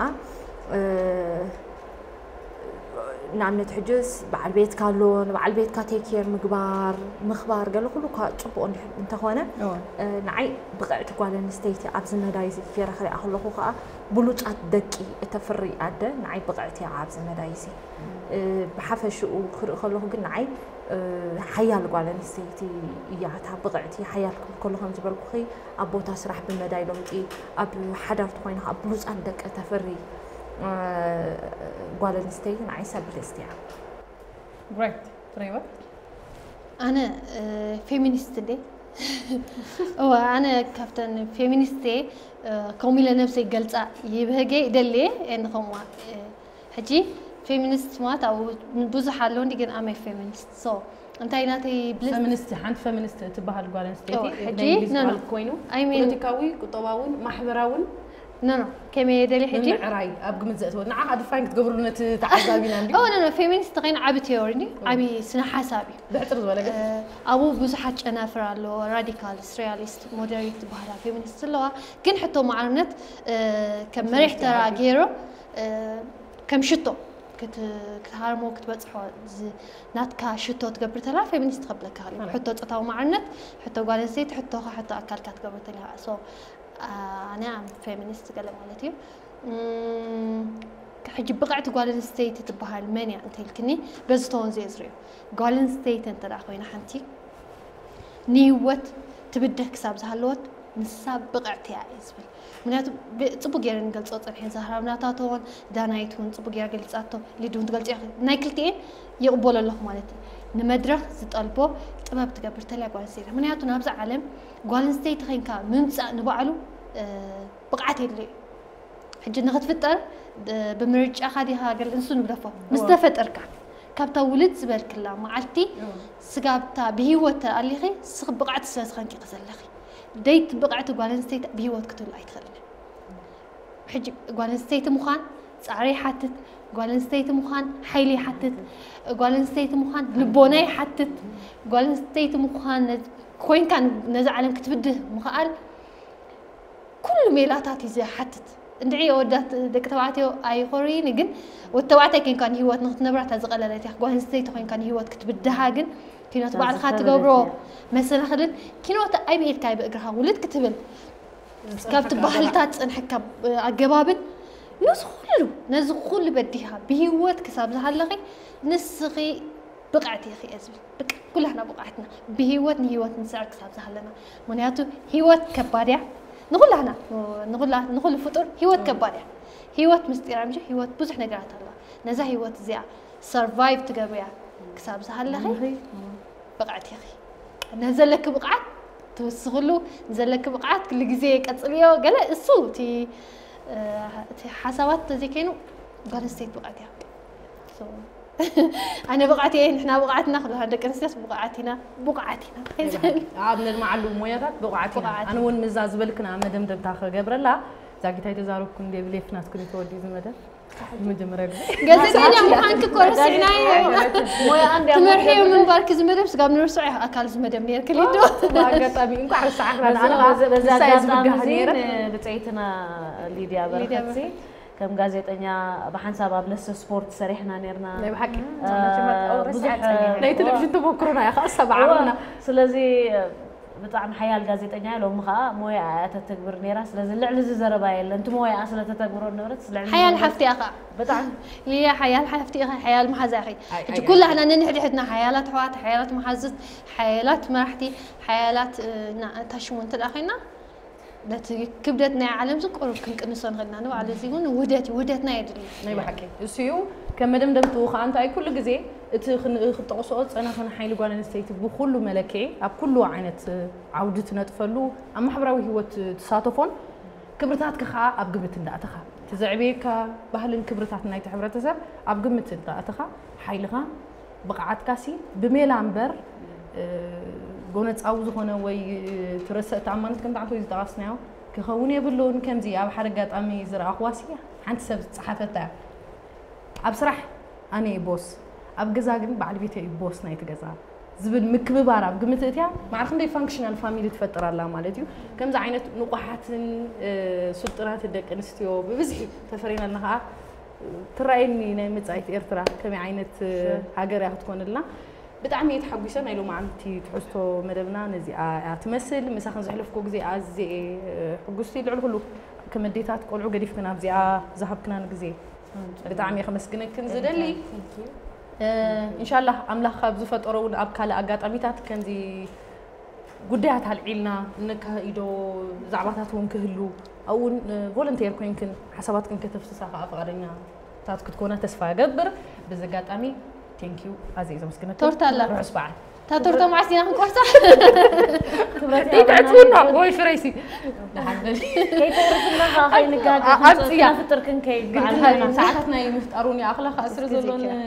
ንኣብነት ሕጅስ በዓል ቤትካ ኣሎ ንበዓል ቤትካ ቴክ ኬር ምግባር ምኽባር ገለ ኩሉ እኳ ፅቡቅ እንድሕር እንተኾነ ንዓይ ብቕዕቲ ጓል ኣንስተይቲ ኣብዚ መዳይ እዚ ገይረ ክሪኣ ከለኹ ከዓ ብሉፃት ደቂ እተፍሪ ኣደ ንዓይ ብቕዕቲ እያ ኣብዚ መዳይ እዚ። ብሓፈሽኡ ክርኢ ከለኹ ግን ንዓይ ሓያል ጓል ኣንስተይቲ እያ እታ ብቕዕቲ ሓያል ክብል ከሎ ከም ዝበልኩኺ ኣብ ቦታ ስራሕ ብመዳይ ለውጢ ኣብ ሓዳር ተኾይና ከዓ ብሉፃት ደቂ ተፍሪ ጓል ኣንስተይቲ ንዓይ ሰብልስት እያ። ግሬት ፍሬወት ኣነ ፌሚኒስት እንዴ እወ ኣነ ካብተን ፌሚኒስት እየ ከምኡ ኢለ ነብሰይ ገልፃ ይብህገ ይደልየ እንኸምዋ ሕጂ ፌሚኒስት ማለት ኣብኡ ብዙሕ ኣሎ እንዲ ግን ኣመይ ፌሚኒስት ሶ እንታይ ናተይ ብልስ ፌሚኒስት ሓንቲ ፌሚኒስት ትበሃል ጓል ኣንስተይቲ እወ፣ ሕጂ ናይ እንግሊዝ ኖ፣ ኖ። ቃል ኮይኑ I mean- ፖለቲካዊ ቁጠባውን ማሕበራውን ኖ ኖ ከመይ የደሊ ሕጂ ምምዕራይ ኣብ ግምት ዘእትወ ንዓ ዲፋይን ክትገብሩ ነቲ ተዓዛቢና እንዲ ኦ ኖ ኖ ፌሚኒስት ተኸይኑ ዓቢ ቴዎሪ እንዲ ዓቢ ስነ ሓሳብ እዩ ብሕፅር ዝበለ ግን ኣብኡ ብዙሓት ጨናፍር ኣሎ ራዲካልስ ሪያሊስት ሞደሪት ዝበሃላ ፌሚኒስት ኣለዋ ግን ሕቶ ማዕርነት ከም መሪሕ ተራ ገይሮም ከም ሽቶ ክትሃርሞ ክትበፅሖ ናትካ ሽቶ ትገብር ተላ ፌሚኒስት ከብለካ ል ሕቶ ፆታዊ ማዕርነት ሕቶ ጓል ኣንስተይቲ ሕቶኻ ሕቶ ኣካልካ ትገብር ተላ ኣነ ኣም ፌሚኒስት ገለ ማለት እዩ ሕጂ ብቕዕቲ ጓል ኣንስተይቲ ትበሃል መን እያ እንተልክኒ በዚ ተወንዙ እየ ዝርእዮ ጓል ኣንስተይቲ እንተ ኮይና ሓንቲ ንህወት ትብድህ ክሳብ ዝሃለወት ንሳ ብቕዕቲ እያ እየ ዝብል ምክንያቱ ፅቡቅ ገይረ ንገልፆ ፀንሐ ዛህራብ ናታቶን ዳናይት እውን ፅቡቅ ገይራ ገሊፃቶ ሊድ እውን ትገልፂ ናይ ክልቲኤን ይቕበሎ ኣለኹ ማለት እዩ ንመድረክ ዝጠልቦ ጥበብ ትገብር ተለያ ጓል ኣንስተይቲ ምክንያቱ ናብዚ ዓለም ጓል ኣንስተይቲ ኮይንካ ምምፃእ ንባዕሉ ብቕዓት የድልዩ ሕጂ ንክትፍጠር ብምርጫኻ ዲኻ ገል እንሱ ንግደፎ ምስ ተፈጠርካ ካብታ ውልድ ዝበልክላ መዓልቲ ስጋብታ ብሂወት ተኣሊኺ ስኽ ብቕዕቲ ስለ ዝኾንኪ ዘለኺ ደይት ብቕዕቲ ጓል ኣንስተይቲ ብሂወት ክትህሉ ኣይትኽእልን ሕጂ ጓል ኣንስተይቲ ምዃን ፃዕሪ ይሓትት ጓል ኣንስተይቲ ምዃን ሓይሊ ይሓትት ጓል ኣንስተይቲ ምዃን ልቦና ይሓትት ጓል ኣንስተይቲ ምዃን ኮይንካ ነዚ ዓለም ክትብድህ ምኽኣል ኩሉ ሜላታት እዩ ዝሓትት እንድዒ ኣወዳት ደቂ ተባዕትዮ ኣይኮርይን ግን ወዲ ተባዕታይ ኮይንካ ንሂወት ንክትነብራ እታ ዝቀለለት እያ ጓል ኣንስተይቲ ኮይንካ ንሂወት ክትብድሃ ግን ኪኖት ባዕልካ ትገብሮ መሰናክልን ኪኖት ኣይብኤድካ ብእግርካ ውልድ ክትብል ካብቲ ባህልታት ዝፀንሐካ ኣገባብን ነዚ ኩሉ ነዚ ኩሉ በዲኻ ብሂወት ክሳብ ዝሃለኺ ንስኺ ብቕዕቲ ኢኺ እየ ዝብል በቃ ኩላህና ብቕዓትና ብሂወት ንሂወት ንስዕር ክሳብ ዝሃለና ምክንያቱ ሂወት ከባድ እያ ንኩላህና ንኩላ- ንኩሉ ፍጡር ሂወት ከባድ እያ ሂወት ምስጢር እያ ምሽ ሂወት ብዙሕ ነገራት ኣለዋ ነዛ ሂወት እዚኣ ሰርቫይቭ ትገብርያ ክሳብ ዝሃለኺ ብቕዕቲ ኢኺ ነዘለኪ ብቕዓት ትውስኽሉ፣ ንዘለኪ ብቕዓት ኩሉ ግዜ ቀጽልዮ። ገለ እሱ እቲ፣ እ፣ እቲ ሓሳባት እንተዘይከይኑ ጓል ኣንስተይቲ ብቕዓት እያ። So፣ ኣነ ብቕዓት እየ፣ ንሕና ብቕዓትና፣ ኩልና ደቂ ኣንስትዮስ ብቕዓት ኢና፣ ብቕዓት ኢና። ኣብ ነድማዓሉ ሞያታት ብቑዓት ኢና። ብቑዓት ኣነ እውን ምዛ ዝበልክና መደምደምታ ክገብረላ፣ ዛጊታይ ተዛረብኩ እንደ ብሌፍ ናትኩ ተወዲ ዝመደብ መጀመርያ ግዜ ጋዜጠኛ ምዃንኪ እኮ ረሲዕናዮ። ሞያ እንድያ ትመርሕዮ ምንባርኪ ዝመደብ ስጋብ ንርሶ ኣካል ዝመደብ ነርኪ ሊዶ። ኣጋጣሚ እንኳዕ ረሳዕና በዚ ኣነ በዚ ንሳ እየ ኣጋጣሚ ዝብጋህ እዚ ነይረ። ንብፅዒትና ሊድያ ሊድያ በረኸትሲ ከም ጋዜጠኛ ብሓንሳብ ኣብ ነሰ ስፖርት ሰሪሕና ነርና። ናይ ብሓቂ ብዙሕ ናይ ቴሌቪዥን ተመክሮና እያ ከዓ ሰብዓ እዋ፣ ና ስለዚ ብጣዕሚ ሓያል ጋዜጠኛ እያ። ሎሚ ከዓ ሞያ እያ ተተግብር ነይራ። ስለዚ ልዕሊ እዚ ዘረባ የለን። እቲ ሞያ ስለተተግብሮ ነበረት። ልዕሊ ሓያል እዚ ሓፍቲ ኢኻ። ብጣዕሚ ሊያ ሓያል ሓፍቲ ኢኻ፣ ሓያል መሓዛ ኢኻ። ኣይ፣ ሕጂ ኣይ፣ ኩላ ኣይ። ሕና ነንሕድሕድና ሓያላት ኣሕዋት፣ ሓያላት መሓዙት፣ ሓያላት መራሕቲ፣ ሓያላት፣ እ፣ ና-፣ እታ ሽሙ እንተ ደኣ ኮይና፣ ነቲ ክብደት ናይ ዓለም እዚ ቁሩብ ክንቅንሶ ንኽእል ኢና። ንባዕሉ እዚ እውን ውህደት እዩ፣ ውህደትና የድሊ። ናይ ብሓቂ እሱ እዩ። ከም መደምደምትኡ ከዓ እንታይ ኩሉ ግዜ እቲ ክን- ክጠቕሶ ዝፀናኸነ ሓይሊ ጓል ኣንስተይቲ ብኩሉ መለክዒ ኣብ ኩሉ ዓይነት ዓውዲ ትነጥፈሉ ኣብ ማሕበራዊ ህይወት ትሳተፎን ክብርታትኪ ከዓ ኣብ ግምት እንዳእተኻ እቲ ዘዕብየካ ባህልን ክብርታት ናይቲ ሕብረተሰብ ኣብ ግምት እንዳእተኻ ሓይልኻ ብቕዓትካሲ ብሜላ እምበር እ፣ ጎነፃዊ ዝኾነ ወይ ትረሰእ ተኣማነት ከም ዳዕቶ ዝጠቓስናዮ ክኸውን የብሉን። ከምዚ ኣብ ሓደ ኣጋጣሚ ዝረኣኽዋሲ ሓንቲ ሰብ ዝፀሓፈታ እያ። ኣብ ስራሕ ኣነ እየ ቦስ፣ ኣብ ገዛ ግን በዓል ቤተይ እዩ ቦስ ናይቲ ገዛ ዝብል ምክብባር ኣብ ግምት እትያ ማዕረ ክንደይ ፋንክሽናል ፋሚሊ ትፈጥር ኣላ ማለት እዩ። ከምዚ ዓይነት ንቑሓትን እ፣ ስልጡናትን ደቂ ኣንስትዮ ብብዝሒ ተፈሪናልና ከዓ ትረኣየኒ ናይ መጻኢት ኤርትራ ከመይ ዓይነት እ፣ ሃገር እያ ክትኮንልና። ብጣዕሚ እየ ተሓጒሰ። ናይ ሎማዓንቲ ትሕዝቶ መደብና ነዚኣ እያ ትመስል። ምሳኽን ዘሕለፍኩ ግዜ ኣዝየ እየ እ፣ ሕጉስቲ። ልዕሊ ኩሉ ከም ኣዴታት ቆልዑ ገዲፍክን ኣብዚኣ ዝሃብክናን ግዜ ብጣዕሚ እየ ከመስግነክን ዝደሊ። እ፣ ኢንሻላህ ኣምላኽ ካብ ዝፈጠሮ እውን ኣብ ካልእ ኣጋጣሚታት ከምዚ ጉዳያት ኣልዒልና እነካይዶ ዛዕባታት እውን ክህሉ ኣብኡ እውን እ፣ ቮለንቴር ኮይንክን ሓሳባትክን ከተፍስሳ ከዓ ፍቓደኛታት ክትኮና ተስፋ እገብር። በዚ ኣጋጣሚ ቴንኪዩ ኣዝየ እየ ዘመስግነክን። ቶርታ ኣላ። ርሑስ በዓል። እታ ቶርታ መዓስ ኢና ክንቆርሳ? ክብረት ይትዕፅውና ወይ ፍረይሲ ከይተርፍና ከዓ ከይንጋገ ኣብፅያ። ፍጥር ክንከይድ ግድና በዓልና ሰዓታት ናይ ምፍጣር እውን ይኣኽላ ከዓ ስለ እስኪ ዘሎን ዜኪ።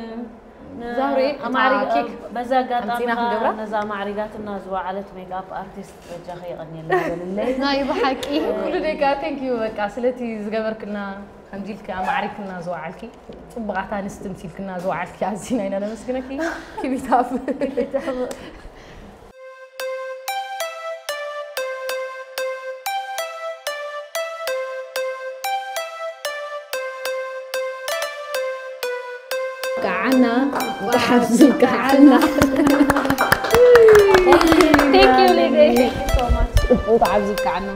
ዛሬ እታ ኣማዕሪጋ- ኬክ በዚ ኣጋጣሚ ኣምፂና ከዓ ክንገብራ? ነዛ ኣማዕሪጋትና ዝወዓለት ሜክኣፕ ኣርቲስት በጃኺ የቐንየልና በልለይ። ናይ ብሓቂ። ኩሉ ደጋ ቴንኪዩ በቃ ስለቲ ዝገበርክልና ከምዚ ኢልኪ ኣማዕሪክና ዝወዓልኪ ፅቡቓት ኣንስቲ ምሲልክና ዝወዓልኪ ኣዝና ኢና ነመስግነኪ። ኪቢታፍ ከዓና ወሓብ ዝከዓና። Thank you, Lady. እንኳዕ ኣብዚ ከዓና።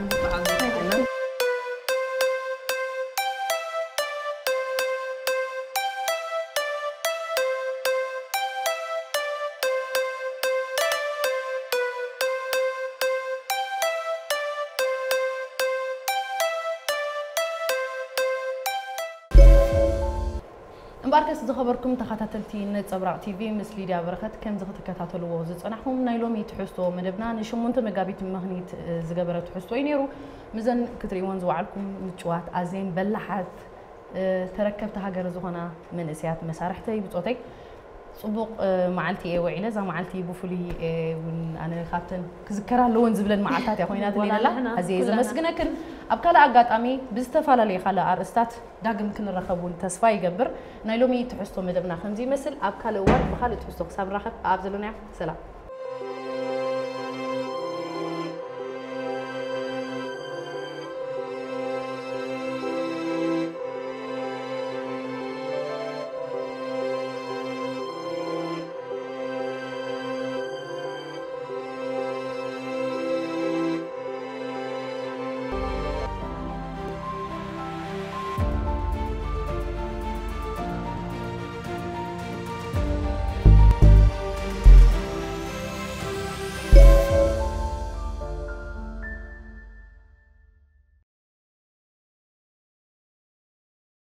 እምበኣርከስ ዝኸበርኩም ተኸታተልቲ ነጸብራቕ ቲቪ፣ ምስ ሊድያ በረኸት ከምዚ ክትከታተልዎ ዝጸናሕኩም ናይ ሎሚ ትሕዝቶ መደብና ንሽሞንተ መጋቢት ምኽኒት ዝገበረ ትሕዝቶ እዩ ነይሩ። ምዘን ክትርእይወን ዝወዓልኩም ምጭዋት ኣዝየን በላሓት ተረከብቲ ሃገር ዝኾና መንእሰያት መሳርሕተይ ብጾተይ ጽቡቕ መዓልቲ እየ ውዒለ። እዛ መዓልቲ ብፍሉይ እውን ኣነ ካብተን ክዝከራ ኣለወን ዝብለን መዓልታት እያ ኮይናትኒ ዘላ። ኣዝየ እየ ዘመስግነክን። ኣብ ካልእ ኣጋጣሚ ብዝተፈላለየ ካልእ ኣርእስታት ዳግም ክንራኸብ እውን ተስፋ ይገብር። ናይ ሎሚ ትሕዝቶ መደብና ከምዚ ይመስል። ኣብ ካልእ እዋን ብኻልእ ትሕዝቶ ክሳብ ንራኸብ ኣብ ዘለናዮ ሰላም።